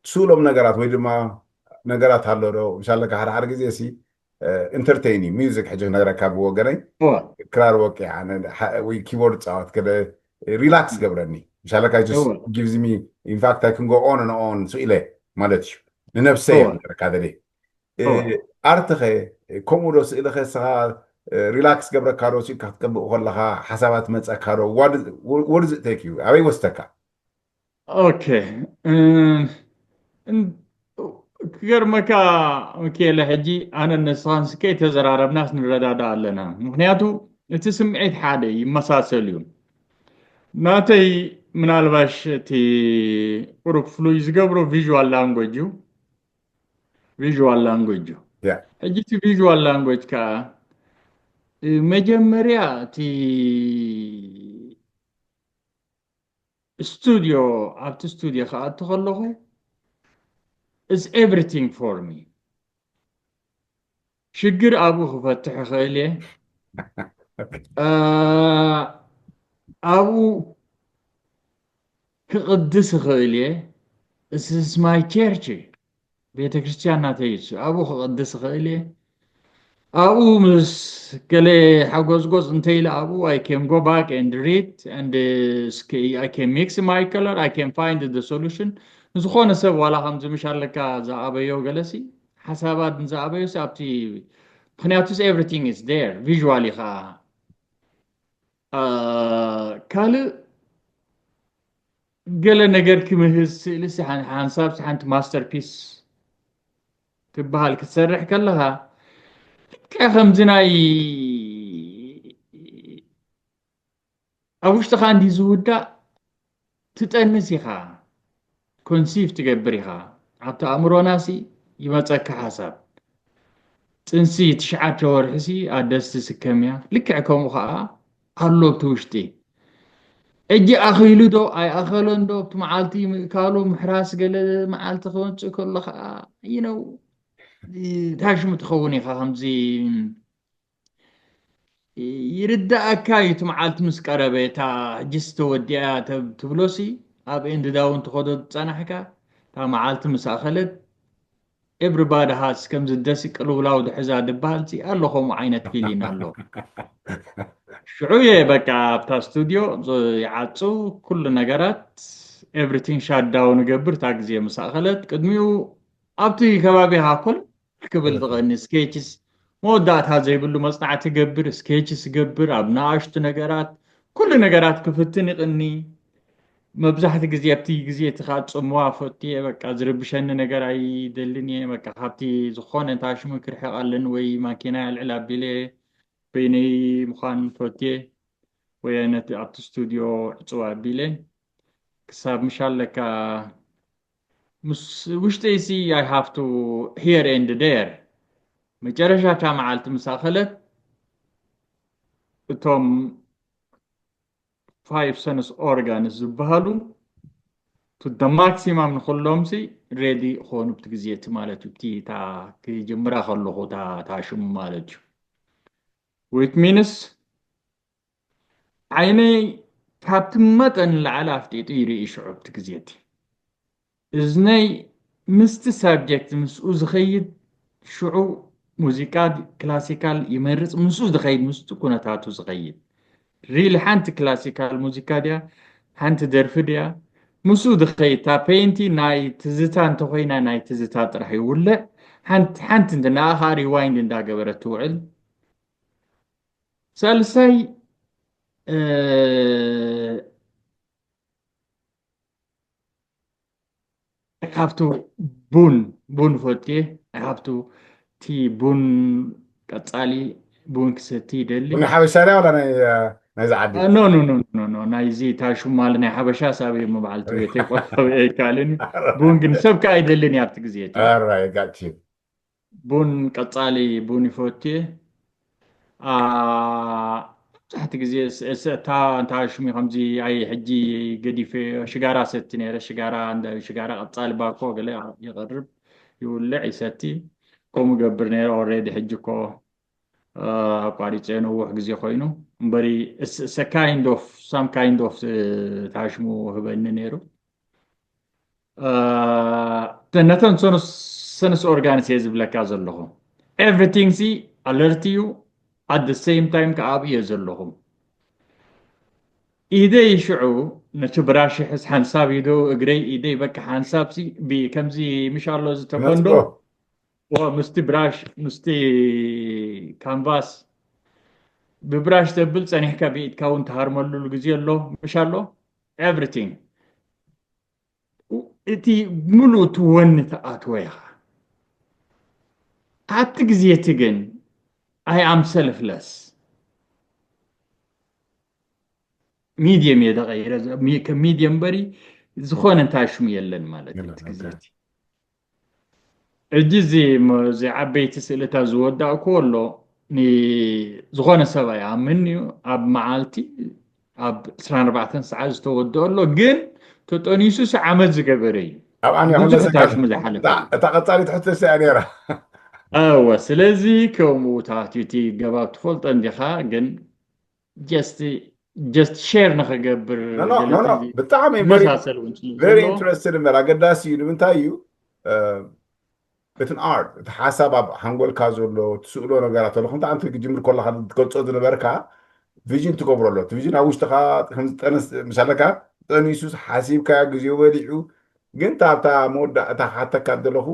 ትስእሎም ነገራት ወይ ድማ ነገራት ኣሎ ዶ? ምሻለካ ሓደ ሓደ ግዜ ሲ ኢንተርቴይን እዩ ሚውዚክ። ሕጂ ክነግረካ ብወገነይ ክራር ወቂዓ ወይ ኪቦርድ ፃወት ከደ ሪላክስ ገብረኒ። ምሻለካ ጊቭዝ ሚ ኢንፋክት ኣይ ክን ጎ ኦን ኦን ስኢለ ማለት እዩ። ንነብሰይ እየ ክነግረካ ደልየ። ኣርትኸ ከምኡ ዶ ስእልኸ ስኻ ሪላክስ ገብረካ ዶ ስኢልካ ክትቀብእ ከለኻ ሓሳባት መፀካ ዶ? ወርዝ ቴክ ዩ ኣበይ ወስተካ? ኦኬ። ክገርመካ ምክኤለ፣ ሕጂ ኣነ ንስኻን ስከይ ተዘራረብናስ ንረዳዳ ኣለና። ምክንያቱ እቲ ስምዒት ሓደ ይመሳሰል እዩ። ናተይ ምናልባሽ እቲ ቁሩብ ፍሉይ ዝገብሮ ቪዥዋል ላንጎጅ እዩ። ቪዥዋል ላንጎጅ እዩ። ሕጂ እቲ ቪዥዋል ላንጎጅ ከዓ መጀመርያ እቲ ስቱድዮ ኣብቲ ስቱድዮ ክኣቱ ከለኹ is everything for me። ሽግር ኣብኡ ክፈትሕ እኽእል እየ። ኣብኡ ክቕድስ እኽእል እየ። This is my church፣ ቤተ ክርስቲያን ናተይ እሱ። ኣብኡ ክቕድስ እኽእል እየ። ኣብኡ ምስ ገለ ሓጎዝጎዝ እንተኢለ ኣብኡ I can go back and read and I can mix my color, I can find the solution። ዝኾነ ሰብ ዋላ ከምዚ ምሽ ኣለካ ዝኣበዮ ገለሲ ሓሳባት ንዝኣበዮሲ ኣብቲ ምክንያቱስ everything is there visually ከዓ ካልእ ገለ ነገር ክምህዝ ስእሊ ሓንሳብ ሓንቲ ማስተርፒስ ትበሃል ክትሰርሕ ከለኻ ልክዕ ከምዚ ናይ ኣብ ውሽጥኻ እንዲ ዝውዳእ ትጠንስ ኢኻ። ኮንሲቭ ትገብር ኢኻ። ኣብቲ ኣእምሮናሲ ይመፀካ ሓሳብ። ጥንሲ ትሽዓተ ወርሒ ሲ ኣደስ ትስከም እያ። ልክዕ ከምኡ ከዓ ኣሎ ኣብቲ ውሽጢ። እጂ ኣኺሉ ዶ ኣይኣኸሎን ዶ ኣብቲ መዓልቲ ምእካሉ ምሕራስ ገለ መዓልቲ ክመፅእ ከሎ ከዓ ይነው ታሽሙ ትኸውን ኢኻ። ከምዚ ይርዳእካ እዩ። እቲ መዓልቲ ምስ ቀረበ እታ ሕጂስ ተወዲኣ ትብሎሲ ኣብ ኤንድ ዳውን ትኸዶ ዝፀናሕካ እታ መዓልቲ ምስ ኣኸለት ኤቭሪባዲ ሃስ ከምዚ ደሲ ቅልውላው ድሕዛ ድበሃል ሲ ኣሎ ከምኡ ዓይነት ፊሊን ኣሎ። ሽዑ እየ በቃ ኣብታ ስቱድዮ ይዓፁ ኩሉ ነገራት ኤቭሪቲንግ ሻዳውን እገብር እታ ግዜ ምስ ኣኸለት ቅድሚኡ ኣብቲ ከባቢኻ ኮል ክብል ዝቐኒ ስኬችስ መወዳእታ ዘይብሉ መፅናዕቲ ገብር ስኬችስ ገብር ኣብ ንኣሽቱ ነገራት ኩሉ ነገራት ክፍትን ይቕኒ። መብዛሕቲ ግዜ ኣብቲ ግዜ እቲ ከዓ ፅምዋ ፈትየ በቃ ዝርብሸኒ ነገር ኣይደልን እየ። በቃ ካብቲ ዝኾነ እንታ ሽሙ ክርሕቕ ኣለኒ ወይ ማኪና ኣልዕል ኣቢለ በይነይ ምዃን ፈትየ ወይ ነቲ ኣብቲ ስቱድዮ ዕፅዋ ኣቢለ ክሳብ ምሻለካ ምስ ውሽጠይ ሲ I have to here and there መጨረሻ እታ መዓልቲ ምስ ኣኸለት እቶም five sense organs ዝበሃሉ to the maximum ንኩሎም ሲ ሬዲ ክኾኑ ብቲ ግዜ እቲ ማለት እዩ። እቲ እታ ክጅምራ ከለኹ እታ ሽሙ ማለት እዩ። Which means ዓይነይ ካብቲ መጠን ንላዕሊ ኣፍጢጡ ይርኢ ሽዑ ኣብቲ ግዜ እቲ እዝነይ ምስቲ ሳብጀክት ምስኡ ዝኸይድ ሽዑ ሙዚቃ ክላሲካል ይመርፅ ምስኡ ዝኸይድ ምስቲ ኩነታቱ ዝኸይድ ሪሊ ሓንቲ ክላሲካል ሙዚቃ ድያ ሓንቲ ደርፊ ድያ ምስኡ ዝኸይድ እታ ፔንቲ ናይ ትዝታ እንተኮይና ናይ ትዝታ ጥራሕ ይውልዕ ሓንቲ ሓንቲ ንኣኻ ሪዋይንድ እንዳገበረት ትውዕል ሳልሳይ I have to ቡን ቡን ፈትየ I have to እቲ ቡን ቀፃሊ ቡን ክሰቲ ይደሊ ቡን ሓበሻ ድያ ወላ ናይ ናይዚ ዓዲ no no no no no ናይዚ ታሹማል ናይ ሓበሻ ሳበይ እሞ በዓልቲ ቤተይ ቆልዓ ኣይካልን ቡን ግን ሰብ ከዓ ይደልን ኣብቲ ግዜ ቡን ቀፃሊ ቡን ይፈትየ መብዛሕቲ ግዜ እታ እንታይ ሽሙ ከምዚ ኣይ ሕጂ ገዲፈ ሽጋራ ሰቲ ነረ ሽጋራ ሽጋራ ቀፃሊ ባኮ ገለ ይቐርብ ይውልዕ ይሰቲ ከምኡ ገብር ነረ ኦሬዲ ሕጂ ኮ ኣቋሪፀ ነውሕ ግዜ ኮይኑ እምበሪ፣ kind of some kind of ታሽሙ ህበኒ ነይሩ። ነተን ሰንስ ኦርጋንስ እየ ዝብለካ ዘለኹ። Everything ሲ alert እዩ። At the same time ከኣ ኣብኡ እየ ዘለኹ። ኢደይ ሽዑ ነቲ ብራሽ ይሕዝ ሓንሳብ ኢዶ እግረይ ኢደይ በቃ ሓንሳብ ሲ ከምዚ ምሽ ኣሎ ዝተኮንዶ ምስቲ ብራሽ ምስቲ ካንቫስ ብብራሽ ዘብል ጸኒሕካ ብኢድካ እውን ትሃርመሉሉ ግዜ ኣሎ ምሽ ኣሎ። Everything እቲ ምሉእ እቲ ወኒ ተኣትወ ኢኻ። ኣብቲ ግዜ እቲ ግን I am selfless። ሚድየም እየ ተቐይረ። ከም ሚድየም እምበሪ ዝኾነ እንታይ ሽሙ የለን ማለት እዩ። እቲ ግዜ እቲ ሕጂ እዚ ዓበይቲ ስእልታት ዝወዳእኩዎ ኣሎ። ዝኾነ ሰብ ኣይኣምን እዩ። ኣብ መዓልቲ ኣብ ዕስራን ኣርባዕተን ሰዓት ዝተወድኦ ኣሎ፣ ግን ተጠኒሱ ዓመት ዝገበረ እዩ። ኣብኣን ብዙሕ ታሽሙ ዝሓለፈ። እታ ቀጻሊት ሕቶ እያ ነይራ። እወ፣ ስለዚ ከምኡ ታትዩ እቲ ገባብ ትፈልጦ እንዲኻ፣ ግን just share ንኸገብር ብጣዕሚ very interested እምበር ኣገዳሲ እዩ። ንምንታይ እዩ? It's an art። እቲ ሓሳብ ኣብ ሓንጎልካ ዘሎ ትስእሎ ነገራት ኣሎ። ከምቲ ኣንቲ ክጅምር ከለካ ትገልጾ ዝነበርካ ቪዥን ትገብሮ ኣሎ። እቲ ቪዥን ኣብ ውሽጥካ ከምዝጠነስ ምሳለካ ጠኒሱ ሓሲብካ ግዜኡ በሊዑ፣ ግን ታብታ መወዳእታ ክሓተካ ዘለኹ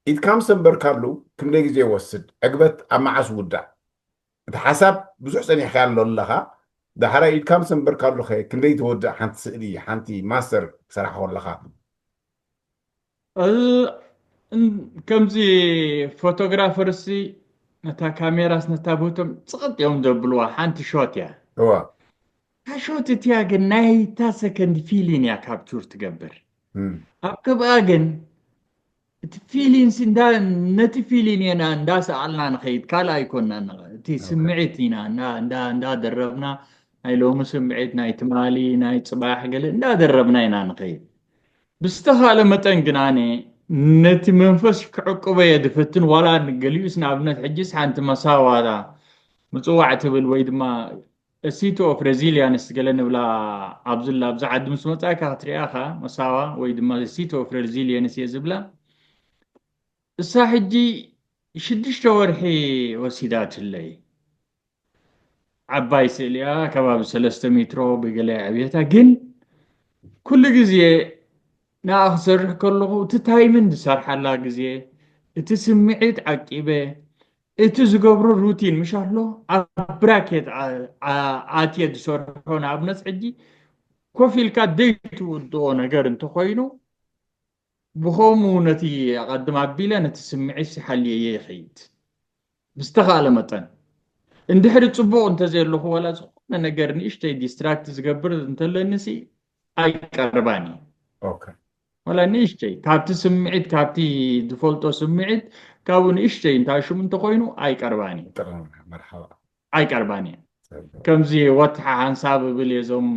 ኢድካ ምስ ኣንበርካሉ ክንደይ ግዜ ይወስድ? ዕግበት ኣብ መዓስ ውዳእ? እቲ ሓሳብ ብዙሕ ጸኒሕካ ኣሎ ኣለኻ። ዳሕራይ ኢድካ ምስ ኣንበርካሉ ኸ ክንደይ ትወድእ ሓንቲ ስእሊ፣ ሓንቲ ማስተር ክሰራሕኻ ኣለኻ? ከምዚ ፎቶግራፈርሲ ነታ ካሜራስ ነታ ቦቶም ጽቕጥ እዮም ዘብልዋ። ሓንቲ ሾት እያ። እዋ። እታ ሾት እቲያ ግን ናይታ ሰከንድ ፊሊን እያ ካፕቹር ትገብር። ኣብ ከብኣ ግን እቲ ፊሊንስ ነቲ ፊሊን ኢና እንዳሰኣልና ንኸይድ። ካልእ ኣይኮና። እቲ ስምዒት ኢና እንዳደረብና፣ ናይ ሎሚ ስምዒት፣ ናይ ትማሊ፣ ናይ ፅባሕ ገለ እንዳደረብና ኢና ንኸይድ። ብዝተኻለ መጠን ግን ኣነ ነቲ መንፈስ ክዕቅቦ እየ ዝፍትን። ዋላ ገሊኡስ ንኣብነት ሕጂስ ሓንቲ መሳዋዳ ምፅዋዕ ትብል ወይ ድማ ሲቲ ኦፍ ሬዚሊያንስ ገለ ንብላ ኣብዝላ ኣብዚ ዓዲ ምስ መፃእካ ክትሪኣኻ መሳዋ ወይ ድማ ሲቲ ኦፍ ሬዚሊየንስ እየ ዝብላ። እሳ ሕጂ ሽዱሽተ ወርሒ ወሲዳትለይ። ዓባይ ስእሊ እያ፣ ከባቢ ሰለስተ ሜትሮ ብገለ ዕብየታ። ግን ኩሉ ግዜ ንኣ ክሰርሕ ከለኹ እቲ ታይምን ዝሰርሓላ ግዜ፣ እቲ ስምዒት ዓቂበ፣ እቲ ዝገብሮ ሩቲን ምሽ ኣሎ ኣብ ብራኬት ኣትየ ዝሰርሖ። ንኣብነት ሕጂ ኮፍ ኢልካ ዘይትውድኦ ነገር እንተኾይኑ ብኸምኡ ነቲ ኣቐድም ኣቢለ ነቲ ስምዒት ሓልየየ ይኸይድ። ብዝተኻእለ መጠን እንድሕሪ ፅቡቕ እንተዘየለኹ ዋላ ዝኾነ ነገር ንእሽተይ ዲስትራክት ዝገብር እንተለኒ ሲ ኣይቀርባን እዩ። ዋላ ንእሽተይ ካብቲ ስምዒት ካብቲ ዝፈልጦ ስምዒት ካብኡ ንእሽተይ እንታይ ሽሙ እንተኾይኑ ኣይቀርባን እዩ። ኣይቀርባን እየ። ከምዚ ወትሓ ሓንሳብ እብል እየ እዞም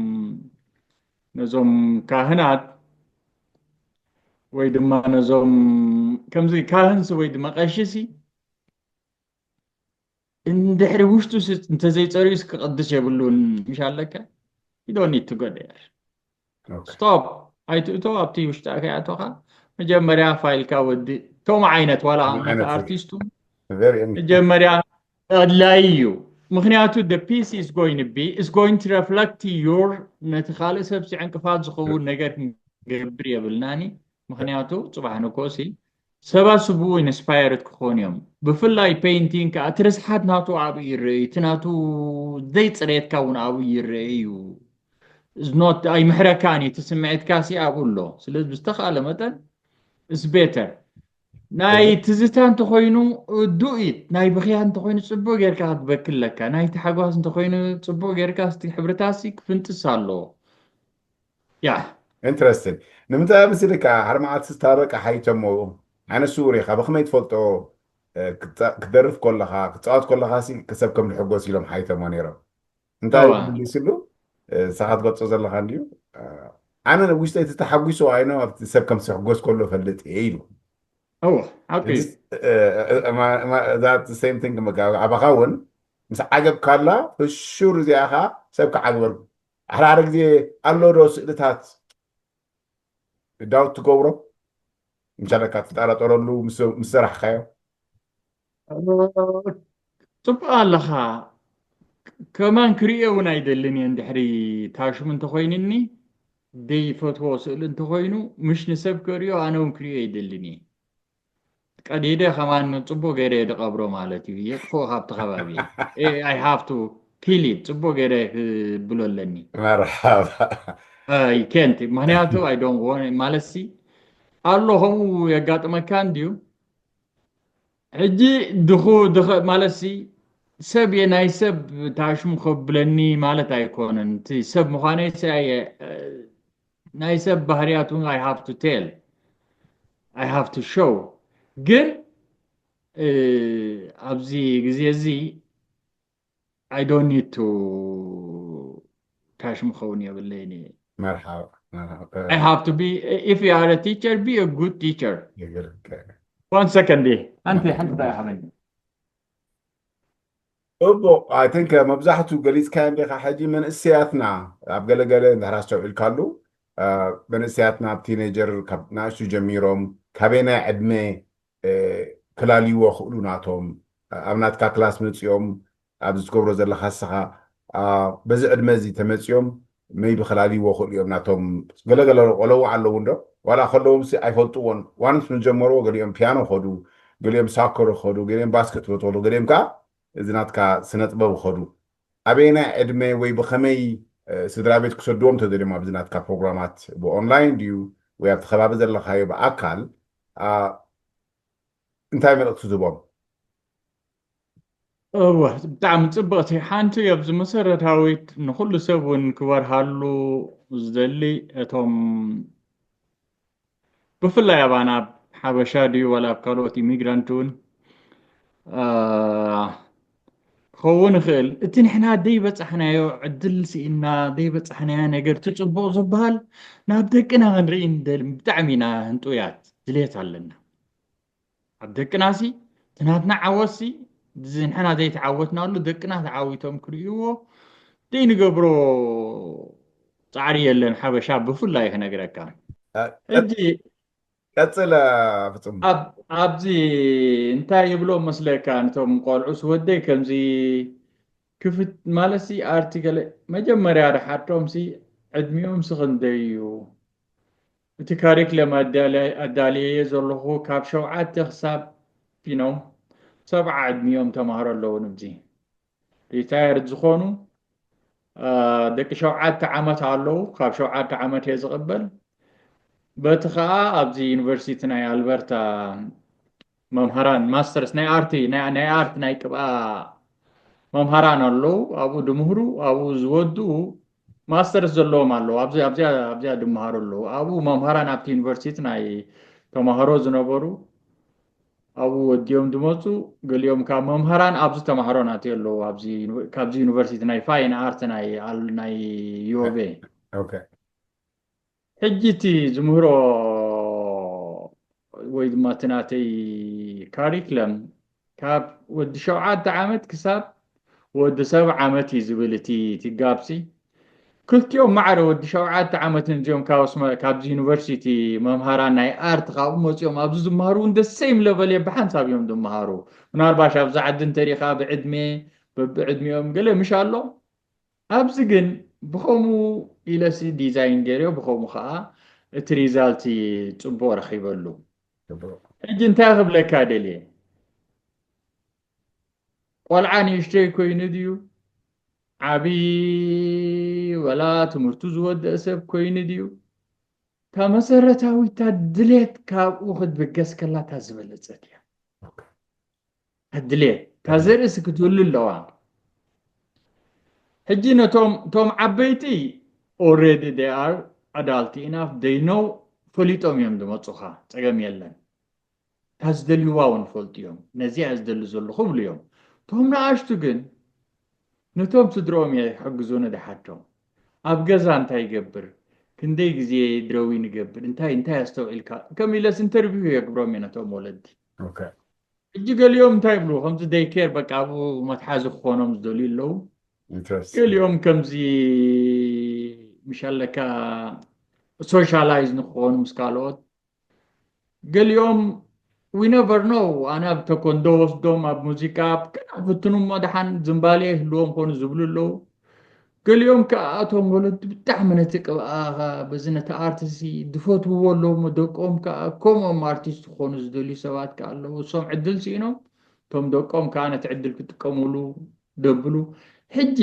ነዞም ካህናት ወይ ድማ ነዞም ከምዚ ካህንሲ ወይ ድማ ቀሽሲ እንድሕሪ ውሽጡ እንተዘይፀርዩስ ክቕድስ የብሉን ምሽ ኣለካ። You don't need to go there. ስቶፕ ኣይትእቶ። ኣብቲ ውሽጢ ከይኣቶኻ መጀመርያ ፋይልካ ወዲ እቶም ዓይነት ዋላ ኣንተ ኣርቲስቱ መጀመርያ ኣድላይ እዩ። ምክንያቱ the piece is going to be is going to reflect your ነቲ ካልእ ሰብ ዕንቅፋት ዝኸውን ነገር ክንገብር የብልናኒ። ምክንያቱ ፅባሕ ንኮሲ ሰባት ስብኡ ኢንስፓየርድ ክኾኑ እዮም። ብፍላይ ፔይንቲንግ ከዓ እቲ ርስሓት ናቱ ኣብኡ ይረአ እዩ። እቲ ናቱ ዘይፅሬትካ እውን ኣብኡ ይረአ እዩ። ኣይምሕረካን እዩ። እቲ ስምዒትካ ሲ ኣብኡ ኣሎ። ስለዚ ብዝተኻእለ መጠን is better ናይ ትዝታ እንተኾይኑ do it፣ ናይ ብኽያት እንተኾይኑ ፅቡቅ ጌርካ ክትበኪ ኣለካ። ናይ ተሓጓስ እንተኾይኑ ፅቡቅ ጌርካ ስ ሕብርታሲ ክፍንጥስ ኣለዎ። ያ ኢንትረስቲንግ። ንምንታይ መሲልካ ሓደ መዓልቲ ስታበቃ ሓይተሞ ዓይነት ስውር ኢኻ ብኸመይ ትፈልጦ? ክደርፍ ከለኻ ክፃወት ከለኻ ሰብ ከም ዝሕጎስ ኢሎም ሓይተሞ ነይሮም። እንታይ መሊስሉ? ንስኻ ትገልፆ ዘለኻ እንድዩ። ኣነ ውሽጠይ ተተሓጒሱ ኣይኖ ኣብቲ ሰብ ከም ዝሕጎስ ከሎ ፈልጥ እየ ኢሉ። እወ፣ ሓቂ እዩ። It's- uh, uh, uh, my- my- that the same thing ምጋ- ኣባኻ እውን ምስ ዓገብካላ ፍሹር እዚኣኻ ሰብ ክዓግበሉ። ሓዳሓደ ግዜ ኣሎ ዶ ስእልታት ዳውት ትገብሮ? ምሻለካ ትጠራጠረሉ ምስ ምስ ሰራሕካዮ? ጽቡቕ ኣለኻ። ከማን ክርእዮ እውን ኣይደልን እየ። እንድሕሪ ታሽሙ እንተኾይንኒ፣ ደይፈትዎ ስእሊ እንተኾይኑ፣ ምሽ ንሰብ ከርእዮ፣ ኣነ እውን ክርእዮ ኣይደልን እየ። ቀዲደ ከማን ጽቡቕ ገይረ እየ ድቐብሮ ማለት እዩ። የጥፍኦ ካብቲ ከባቢ። I have to kill it። ጽቡቕ ገይረ ክብሎ ኣለኒ። መርሓባ። I can't። ምኽንያቱ I don't want ማለት ሲ ኣሎ ከምኡ የጋጥመካ እንድዩ። ሕጂ ድኹ ድኸ ማለት ሲ ሰብ እየ፣ ናይ ሰብ ታሽሙ ከብለኒ ማለት ኣይኮነን። እቲ ሰብ ምዃነይ ሲ ኣየ ናይ ሰብ ባህርያቱ I have to tell, I have to show። ግን እ፣ ኣብዚ ግዜ እዚ I don't need to ታሽሙ ክኸውን የብለይን እየ። መርሓባ መርሓባ። I have to be, if you are a teacher, be a good teacher። ይግርም። One second እየ። ኣንቲ ሓንቲ ደቂቕ ሃበኒ። ጽቡቕ። I think መብዛሕቱ ገሊጽካዮ እንዲኻ። ሕጂ መንእሰያትና ኣብ ገለገለ እንድሕር ኣስተውዒልካሉ፣ እ፣ መንእሰያትና ኣብ ቲኔጀር ካብ ንኣሽቱ ጀሚሮም ካበየናይ ዕድመ እ፣ ክላልይዎ ክእሉ ናቶም ኣብ ናትካ ክላስ መጺኦም ኣብዚ ትገብሮ ዘለኻ ንስኻ፣ ኣ፣ በዚ ዕድመ እዚ ተመጺኦም maybe ክላልይዎ ክእሉ እዮም። ናቶም ገለገለ ቆለዉ ኣለዉ እንዶ ዋላ ከለዎም ሲ ኣይፈልጥዎን። ዋንስ ምስ ጀመርዎ ገሊኦም ፒያኖ ኸዱ፣ ገሊኦም ሳኮር ኸዱ፣ ገሊኦም ባስኬትቦል ኸዱ፣ ገሊኦም ከዓ እዚ ናትካ ስነ ጥበብ ኸዱ። ኣበየናይ ዕድመ ወይ ብኸመይ፣ እ፣ ስድራ ቤት ክሰድዎም ተደልዮም ኣብዚ ናትካ ፕሮግራማት ብኦንላይን ድዩ ወይ ኣብቲ ከባቢ ዘለኻዮ ብኣካል፣ ኣ፣ እንታይ መልእኽቲ ትህቦም? እወ፣ ብጣዕሚ ጽብቕቲ ሓንቲ ኣብዚ መሰረታዊት ንኹሉ ሰብ እውን ክበርሃሉ ዝደሊ እቶም ብፍላይ ኣባና ኣብ ሓበሻ ድዩ ዋላ ኣብ ካልኦት ኢሚግራንት እውን አ፣ ክኸውን ይኽእል። እቲ ንሕና ደይበጻሕናዮ ዕድል ስኢንና ደይበጻሕናዮ ነገር እቲ ጽቡቕ ዝበሃል ናብ ደቅና ክንርኢ ንደሊ ብጣዕሚ ኢና ህንጡያት ድሌት ኣለና። ኣብ ደቅናሲ እቲ ናትና ዓወትሲ እዚ ንሕና ዘይተዓወትናሉ ደቅና ተዓዊቶም ክርእይዎ ዘይንገብሮ ጻዕሪ የለን። ሓበሻ ብፍላይ ክነግረካ ሕጂ ቀጽለ ፍጹም። ኣብ ኣብዚ እንታይ ይብሎ መስለካ፣ ነቶም ቆልዑስ ወደይ ከምዚ ክፍት ማለትሲ ኣርቲ ገለ መጀመርያ ርሓቶምሲ ዕድሚኦምሲ ክንደይ እዩ? እቲ ካሪክለም ኣዳልየ- ኣዳልየየ ዘለኹ ካብ ሸውዓተ ክሳብ ፒኖ ሰብዓ ዕድሚኦም ተማሃሮ ኣለዉ። ንብዚ ሪታየርድ ዝኾኑ አ፣ ደቂ ሸውዓተ ዓመት ኣለዉ። ካብ ሸውዓተ ዓመት እየ ዝቕበል። በቲ ኸኣ ኣብዚ ዩኒቨርሲቲ ናይ ኣልበርታ መምሃራን ማስተርስ ናይ ኣርቲ ናይ ናይ ኣርት ናይ ቅብኣ መምሃራን ኣለዉ። ኣብኡ ድምህሩ ኣብኡ ዝወድኡ ማስተርስ ዘለዎም ኣለዉ። ኣብዚ ኣብዚኣ ኣብዚኣ ድመሃሩ ኣለዉ። ኣብኡ መምሃራን ኣብቲ ዩኒቨርሲቲ ናይ ተማሃሮ ዝነበሩ ኣብኡ ወዲኦም ድመፁ። ገሊኦም ካብ መምሃራን ኣብዚ ተማሃሮ ናት ኣለዉ ኣብዚ ዩኒ- ካብዚ ዩኒቨርሲቲ ናይ ፋይን ኣርት ናይ ኣል- ናይ ዮቬ ኦኬ። ሕጂ እቲ ዝምህሮ ወይ ድማ እቲ ናተይ ካሪክለም ካብ ወዲ ሸውዓተ ዓመት ክሳብ ወዲ ሰብ ዓመት እዩ ዝብል እቲ እቲ ጋብሲ። ክልቲኦም ማዕረ ወዲ ሸውዓተ ዓመት እዚኦም ካብ ኣስመ- ካብዚ ዩኒቨርሲቲ መምሃራን ናይ ኣርት ካብኡ መፂኦም ኣብዚ ዝመሃሩ እውን ደሰይም ለቨል እየ ብሓንሳብ እዮም ዝመሃሩ። ምናልባሽ ኣብዚ ዓዲ እንተሪኻ ብዕድሜ በብዕድሚኦም ገለ ምሽ ኣሎ። ኣብዚ ግን ብኸምኡ ኢለሲ ዲዛይን ገይረዮ ብኸምኡ ከዓ እቲ ሪዛልት ፅቡቅ ረኺበሉ። ሕጂ እንታይ ክብለካ ደልየ፣ ቆልዓ ንእሽተይ ኮይኑ ድዩ ዓብዪ ወላ ትምህርቱ ዝወደአ ሰብ ኮይኑ ድዩ፣ እታ መሰረታዊታ ድሌት ካብኡ ክትብገስ ከላ እታ ዝበለጸት እያ። እታ ድሌት እታ ዘርእሲ ክትህሉ ኣለዋ። ሕጂ ነቶም ቶም ዓበይቲ already they are adult enough they know ፈሊጦም እዮም ዝመፁኻ፣ ፀገም የለን። እታ ዝደልይዋ እውን ይፈልጡ እዮም። ነዚኣ እየ ዝደሊ ዘለኹ ይብሉ እዮም። እቶም ንኣሽቱ ግን ነቶም ስድርኦም ይሕግዙ ንድሓቶም ኣብ ገዛ እንታይ ይገብር፣ ክንደይ ግዜ ድረዊ ንገብር እንታይ እንታይ ኣስተውዒልካ ከም ኢለስ ኢንተርቪው የግብሮም እየ ነቶም ወለዲ። Okay. ሕጂ ገሊኦም እንታይ ይብሉ ከምዚ ደይኬር በቃ ኣብኡ መትሓዚ ክኾኖም ዝደልዩ ኣለዉ። Interesting. ገሊኦም ከምዚ ምሻለካ ሶሻላይዝ ንክኾኑ ምስ ካልኦት ገሊኦም we never know ኣነ ኣብ ተኮንዶ ወስዶም ኣብ ሙዚቃ ኣብ ገና ክፍትኑ እሞ ደሓን ዝምባሌ ይህልዎም ኮኑ ዝብሉ ኣለዉ። ገሊኦም ከዓ እቶም ወለዲ ብጣዕሚ ነቲ ቅብኣኻ በዚ ነቲ ኣርትሲ ዝፈትውዎ ኣለዉ እሞ ደቆም ከዓ ከምኦም ኣርቲስት ክኾኑ ዝደልዩ ሰባት ከዓ ኣለዉ። እሶም ዕድል ስኢኖም እቶም ደቆም ከዓ ነቲ ዕድል ክጥቀሙሉ ደብሉ። ሕጂ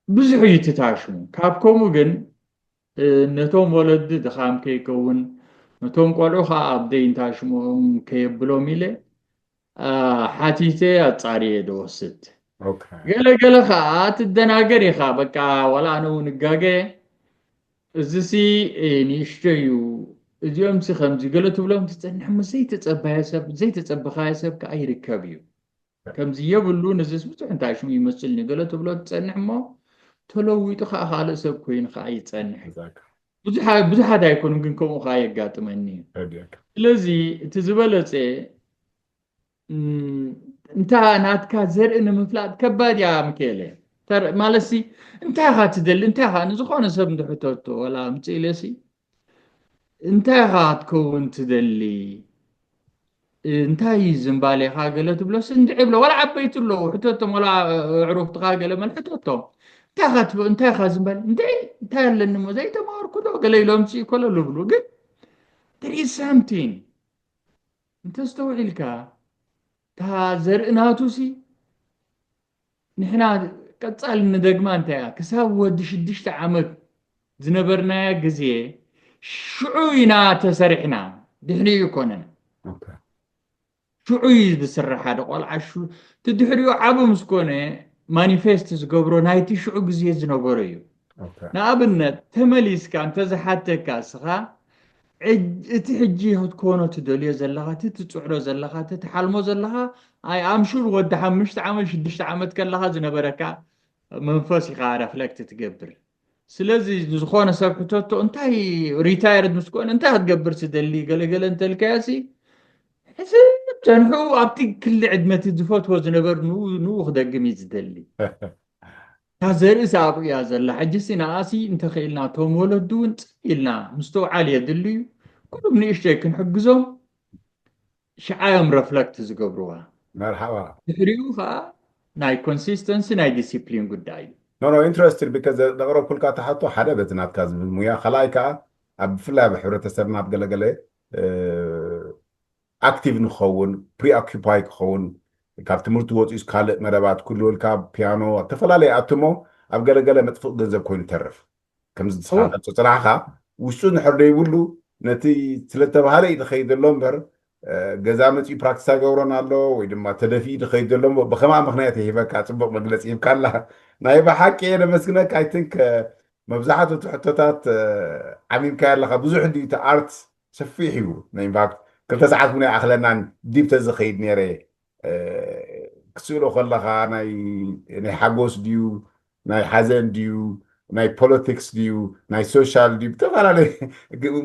ብዙሕ እዩ ትታሽሙ። ካብ ከምኡ ግን ነቶም ወለዲ ድኻም ከይከውን ነቶም ቆልዑ ከዓ ኣብ ደይንታሽሞም ከየብሎም ኢለ ሓቲተ ኣፃርየ ድወስድ። ገለገለ ከዓ ትደናገር ኢኻ በቃ ዋላ ኣነ እውን እጋገ እዚሲ ንእሽቶ እዩ። እዚኦም ሲ ከምዚ ገለ ትብሎም ትፀንሕ እሞ ዘይተፀባየ ሰብ ዘይተፀበኻየ ሰብ ከዓ ይርከብ እዩ። ከምዚ የብሉ ንዝስ ብዙሕ እንታይ ሽሙ ይመስልኒ ገለ ትብሎ ትፀንሕ እሞ ተለዊጡ ከዓ ካልእ ሰብ ኮይኑ ከዓ ይፀንሕ። ብዙሓት ኣይኮኑን ግን ከምኡ ከዓ የጋጥመኒ እዩ። ስለዚ እቲ ዝበለፀ እንታ ናትካ ዘርኢ ንምፍላጥ ከባድ እያ ምክኤለ። ማለትሲ እንታይ ኢኻ ትደሊ እንታይ ኢኻ ንዝኾነ ሰብ እንድሕተቶ ወላ ምፅእ ኢለሲ እንታይ ኢኻ ክትከውን ትደሊ እንታይ ዝምባሌኻ ገለ ትብሎስ እንድዒ ብሎ ዋላ ዓበይቲ ኣለዉ ሕተቶም ዋላ ኣዕሩኽትኻ ገለ መን ሕተቶም እንታይ ኢኻ ትብ እንታይ ኢኻ ዝምባሌ እንድዒ እንታይ ኣለኒ እሞ ዘይተማሃርኩ ዶ ገለ ኢሎም ሲ ኮለሉ ብሉ ግን there is something እንተስተውዒልካ እታ ዘርኢ ናቱ ሲ ንሕና ቀጻሊ ንደግማ እንታይ እያ ክሳብ ወዲ ሽዱሽተ ዓመት ዝነበርናያ ግዜ ሽዑ ኢና ተሰሪሕና ድሕሪኡ ይኮነን ሽዑ እዩ ዝስራሕ ሓደ ቆልዓ እቲ ድሕሪኡ ዓብ ምስ ኮነ ማኒፌስት ዝገብሮ ናይቲ ሽዑ ግዜ ዝነበሮ እዩ ንኣብነት ተመሊስካ እንተዝሓተካ እስኻ እቲ ሕጂ ክትኮኖ ትደልዮ ዘለኻ እቲ ትፅዕሮ ዘለኻ እቲ ትሓልሞ ዘለኻ ኣይ ኣምሹር ወዲ ሓሙሽተ ዓመት ሽዱሽተ ዓመት ከለኻ ዝነበረካ መንፈስ ኢኻ ረፍለክት ትገብር ስለዚ ንዝኾነ ሰብ ሕተቶ እንታይ ሪታየርድ ምስ ኮነ እንታይ ክትገብር ትደሊ ገለገለ እንተልካዮ ሲ ሕዚ ጨንሑ ኣብቲ ክሊ ዕድመቲ ዝፈትዎ ዝነበር ንኡ ክደግም እዩ ዝደሊ እታ ዘርእሲ ኣብኡ እያ ዘላ ሕጂሲ ንኣሲ እንተኽኢልና እቶም ወለዱ እውን ፅን ኢልና ምስተውዓል የድሊ እዩ ኩሉም ንእሽተይ ክንሕግዞም ሽዓ እዮም ረፍለክት ዝገብርዋ መርሓባ ድሕሪኡ ከዓ ናይ ኮንሲስተንሲ ናይ ዲሲፕሊን ጉዳይ እዩ ኖ ኖ ኢንትረስትድ ቢካዝ ዘቕረብኩልካ ተሓቶ ሓደ በቲ ናትካ ዝብል ሙያ ካልኣይ ከዓ ኣብ ብፍላይ ኣብ ሕብረተሰብና ኣብ ገለገለ ኣክቲቭ ንክኸውን ፕሪኦኪፓይ ክኸውን ካብ ትምህርቲ ወፂኡስ ካልእ መደባት ኩሉ ወልካ ፒያኖ ኣብ ተፈላለየ ኣትሞ ኣብ ገለገለ መጥፍቕ ገንዘብ ኮይኑ ይተርፍ ከምዚ ዝሓለፁ ፅናሕኻ ውሽጡ እንድሕር ደይብሉ ነቲ ስለተባህለ እዩ ዝኸይድ ዘሎ እምበር ገዛ መፂኡ ፕራክቲስ ኣይገብሮን ኣሎ ወይ ድማ ተደፊኡ ዝኸይድ ዘሎ ብከማ ምክንያት ይሂበካ ፅቡቅ መግለፂ ሂብካላ ናይ ብሓቂ እየ ነመስግነካ ኣይትንክ መብዛሕትኡ እቲ ሕቶታት ዓሚምካዮ ኣለካ ብዙሕ ድዩ እቲ ኣርት ሰፊሕ እዩ ኢንፋክት ክልተ ሰዓት እውን ኣይኣኽለናን ዲብ ተዝኸይድ ነይረ ክትስእሎ ከለኻ ናይ ናይ ሓጎስ ድዩ ናይ ሓዘን ድዩ ናይ ፖለቲክስ ድዩ ናይ ሶሻል ድዩ ብተፈላለየ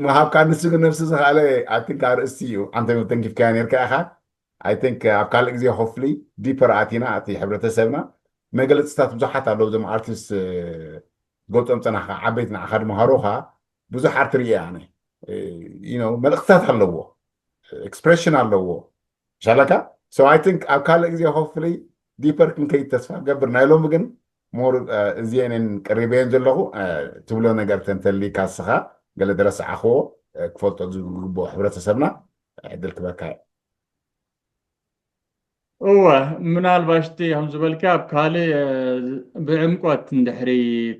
ምሃብካ ንሱ ግን ነብሲ ዝኸኣለ ኣቲንካ ኣርእስቲ እዩ ኣንተ ተንኪፍካዮ ነርካ ኢኻ ኣይ ቲንክ ኣብ ካልእ ግዜ ሆፍሊ ዲፐር ኣቲና እቲ ሕብረተሰብና መገለፅታት ብዙሓት ኣለዉ እዞም ኣርቲስት ገልፆም ፀናሕካ ዓበይቲ ንዓኻ ድምሃሩኻ ብዙሕ ኣርት ርየ ኣነ መልእክትታት ኣለዎ ኤክስፕሬሽን ኣለዎ ሻለካ so I think ኣብ ካልእ ግዜ hopefully deeper ክንከይድ ተስፋ ገብር ናይ ሎሚ ግን more እዚአንን ቀሪበየን ዘለኹ ትብሎ ነገር ተንተሊካ ስኻ ገለ ድረስዓኽዎ ክፈልጦ ዝግብኦ ሕብረተሰብና ዕድል ክበካ እየ እወ ምናልባሽ እቲ ከም ዝበልካ ኣብ ካልእ ብዕምቆት እንድሕሪ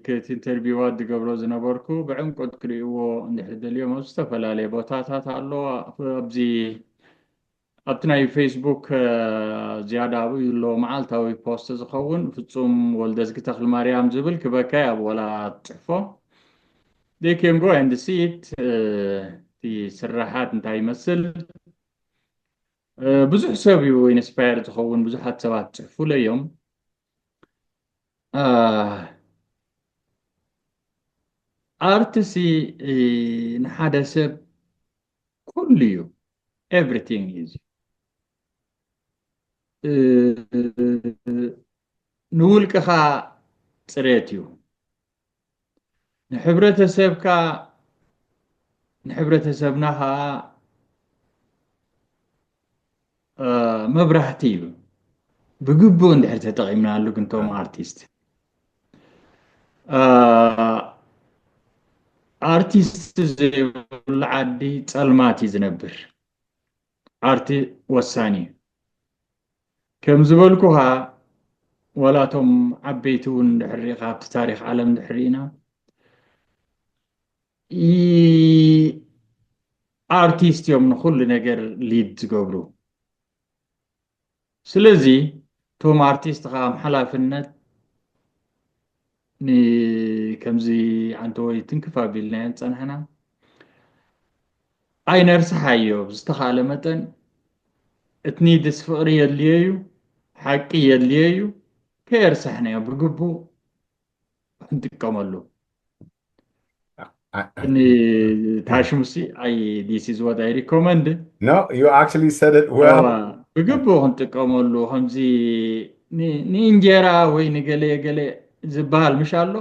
ክቲ ኢንተርቪዋት ዝገብሮ ዝነበርኩ ብዕምቆት ክርእይዎ እንድሕሪ ደልዮም ኣብ ዝተፈላለየ ቦታታት ኣሎ ኣብዚ ኣብቲ ናይ ፌስቡክ ዝያዳ ኣብኡ ዘሎ መዓልታዊ ፖስት ዝኸውን ፍጹም ወልደዝጊ ተክልማርያም ዝብል ክበካይ ኣብ ወላ ትፅሕፎ they can go and see it እቲ ስራሓት እንታይ ይመስል ብዙሕ ሰብ እዩ ኢንስፓየር ዝኸውን ብዙሓት ሰባት ፅሕፉለ እዮም ኣርትሲ ንሓደ ሰብ ኩሉ እዩ። Everything እዩ። ንውልቅኻ ፅሬት እዩ። ንሕብረተሰብካ ንሕብረተሰብና ከዓ መብራህቲ እዩ። ብግቡእ እንድሕር ተጠቒምናሉ ግን ቶም ኣርቲስት ኣርቲስት ዘይብሉ ዓዲ ፀልማት እዩ ዝነብር። ኣርቲ ወሳኒ እዩ። ከም ዝበልኩኻ ዋላ እቶም ዓበይቲ እውን እንድሕር ሪኢኻ ኣብቲ ታሪክ ዓለም እንድሕር ርኢና ኣርቲስት እዮም ንኩሉ ነገር ሊድ ዝገብሩ። ስለዚ እቶም ኣርቲስት ከዓ ሓላፍነት ከምዚ ዓንተወይ ትንክፍ ኣቢልናዮ ዝፀናሕና ኣይነርስሓዮ። ብዝተኻእለ መጠን እቲ ኒድስ ፍቕሪ የድልዮ እዩ፣ ሓቂ የድልዮ እዩ። ከየርሳሕናዮ ብግቡእ ክንጥቀመሉ። ንታሽሙሲ ኣይ this is what I recommend። No, you actually said it well. ብግቡእ ክንጥቀመሉ ከምዚ ንእንጀራ ወይ ንገለ ገለ ዝበሃል ምሽ ኣሎ።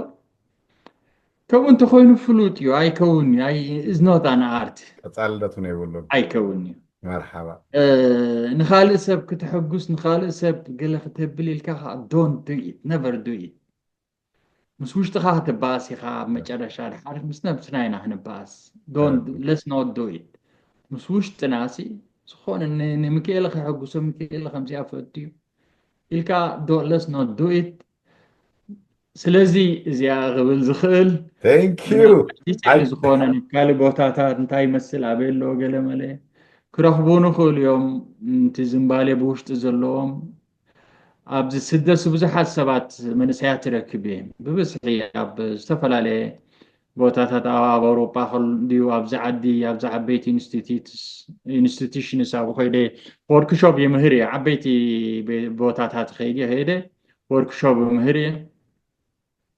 ከምኡ እንተኮይኑ ፍሉጥ እዩ። ኣይከውን እዩ። Is not an art። ቀፃልነት እውን የብሉን። ኣይከውን እዩ። መርሓባ። ንካልእ ሰብ ክተሐጉስ ንካልእ ሰብ ገለ ክተብል ኢልካ ከዓ don't do it, never do it። ምስ ውሽጥኻ ክትበኣስ ኢኻ ኣብ መጨረሻ ድሓር ምስ ነብስና ኢና ክንበኣስ። Don't, let's not do it። ምስ ውሽጥና ሲ ዝኾነ ንምክኤለ ከሐጉሶ ምክኤለ ከምዚኣ ፈትዩ ኢልካ let's not do it። ስለዚ እዚኣ ክብል ዝኽእል ዝኮነ ካልእ ቦታታት እንታይ ይመስል ኣበይ ኣለዎ ገለ መለ ክረኽቡ ንኽእሉ እዮም። እቲ ዝምባሌ ብውሽጢ ዘለዎም ኣብዚ ስደት ብዙሓት ሰባት መንእሰያት ትረክብ እየ ብብዝሒ ኣብ ዝተፈላለየ ቦታታት ኣብ ኣውሮጳ ድዩ ኣብዚ ዓዲ ኣብዚ ዓበይቲ ኢንስቲቱሽንስ ኣብ ከይደ ወርክሾፕ ይምህር እየ። ዓበይቲ ቦታታት ከይደ ከይደ ወርክሾፕ ይምህር እየ።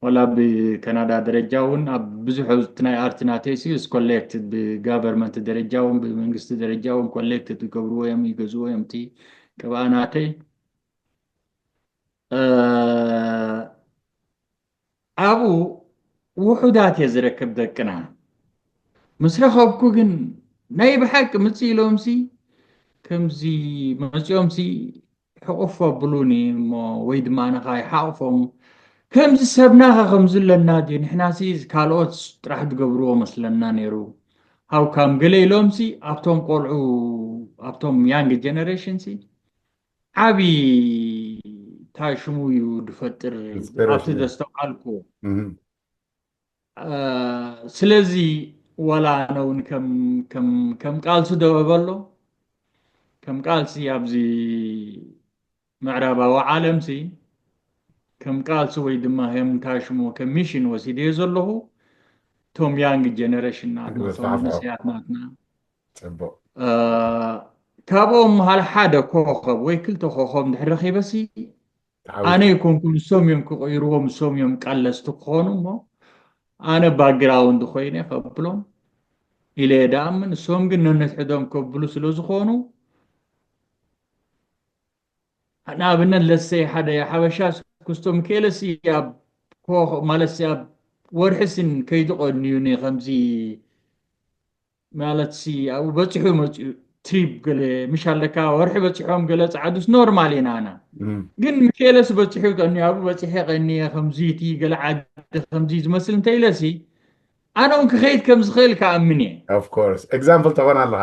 ወላ ብካናዳ ደረጃ እውን ኣብ ብዙሕ ናይ ኣርት ናተይ ሲ ኮሌክትድ ብጋቨርንመንት ደረጃ እውን ብመንግስቲ ደረጃ እውን ኮሌክትድ ይገብርዎ እዮም ይገዝዎ እዮም እቲ ቅብኣ ናተይ ኣብኡ ውሑዳት እየ ዝረክብ ደቅና ምስ ረኸብኩ ግን ናይ ብሓቂ ምፅ ኢሎም ሲ ከምዚ መፂኦም ሲ ሕቑፍ ኣብሉኒ እሞ ወይ ድማ ንኻ ይሓቕፎም ከምዚ ሰብናኸ ከምዚ ኣለና ድዩ ንሕናሲ ካልኦት ጥራሕ ዝገብርዎ መስለና ነይሩ ሃው ካም ገለ ኢሎም ሲ ኣብቶም ቆልዑ ኣብቶም ያንግ ጀነሬሽን ሲ ዓቢ እንታይ ሽሙ እዩ ዝፈጥር ኣብቲ ዘስተውዓልኩ ስለዚ ወላ ኣነ እውን ከም ቃልሲ ደበበ ኣሎ ከም ቃልሲ ኣብዚ ምዕራባዊ ዓለም ሲ ከም ቃልሲ ወይ ድማ ከም እንታይ ሽሙ ከም ሚሽን ወሲደዮ ዘለኹ እቶም ያንግ ጀነሬሽን ናትና እቶም መንእሰያት ናትና ፅቡቅ ካብኦም መሃል ሓደ ኮኸብ ወይ ክልተ ኮኸብ እንድሕር ረኺበ ሲ ኣነ ይኮንኩ ንሶም እዮም ክቕይርዎም ንሶም እዮም ቀለስቲ ክኾኑ እሞ ኣነ ባክግራውንድ ኮይነ ከብሎም ኢለ እየ ደኣምን ንሶም ግን ነንሕድሕዶም ከብሉ ስለ ዝኾኑ ንኣብነት ለሰይ ሓደ ሓበሻ ክስቶ ምክኤለሲ ኣብ ኮ- ማለትሲ ኣብ ወርሒ ስን ከይዱ ቀንዩ ኒ ከምዚ ማለትሲ ኣብኡ በፂሑ መፅኡ ትሪፕ ገለ ምሽ ኣለካ ወርሒ በፂሖም ገለ ፀዓዱስ ኖርማል ኢና ኣና ግን ምክኤለስ በፂሑ ቀኒ ኣብኡ በፂሐ ቀኒ ከምዚ እቲ ገለ ዓዲ ከምዚ ዝመስል እንተ ኢለሲ ኣነ እውን ክኸይድ ከም ዝኽእል ከኣምን እየ of course example ተኾን ኣለኻ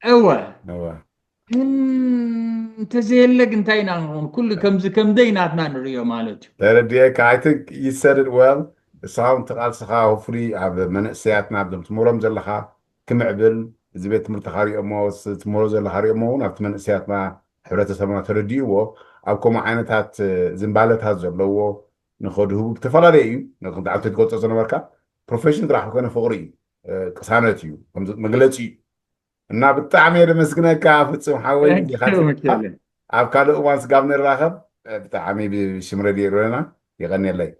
እወ እወ ግን እንተዘየለ ግን እንታይ ኢና ንኸውን ኩሉ ከምዚ ከም ደይ ናትና ንርእዮ ማለት እዩ ተረድኤካ I think you said it well ንስኻ እውን ተቓልስኻ hopefully ኣብ መንእሰያትና ኣብዞም ትምህሮም ዘለኻ ክምዕብል እዚ ቤት ትምህርቲ ካሪኦሞ ትምህሮ ዘለካ ሪኦሞ እውን ኣብቲ መንእሰያትና ሕብረተሰብና ተረዲእዎ ኣብ ከምኡ ዓይነታት ዝንባለታት ዘለዎ ንኸዱ ህቡ ዝተፈላለየ እዩ ንክንትዓንተ ትገልፆ ዝነበርካ ፕሮፌሽን ጥራሕ ኮነ ፍቅሪ እዩ ቅሳነት እዩ መግለፂ እዩ እና ብጣዕሚ እየ ደመስግነካ ፍፁም ሓወይ እንዲካ ኣብ ካልእ እዋን ስጋብ ንራኸብ ብጣዕሚ ብሽም ረድዮ ሮና የቀንየለይ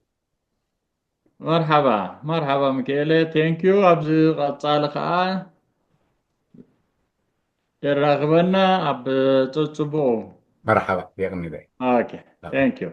መርሓባ መርሓባ ሚካኤለ፣ thank you። ኣብዚ ቀጻሊ ከዓ የራኽበና ኣብ ጽጽቡቑ። መርሓባ የቕኒለይ። Okay, thank you።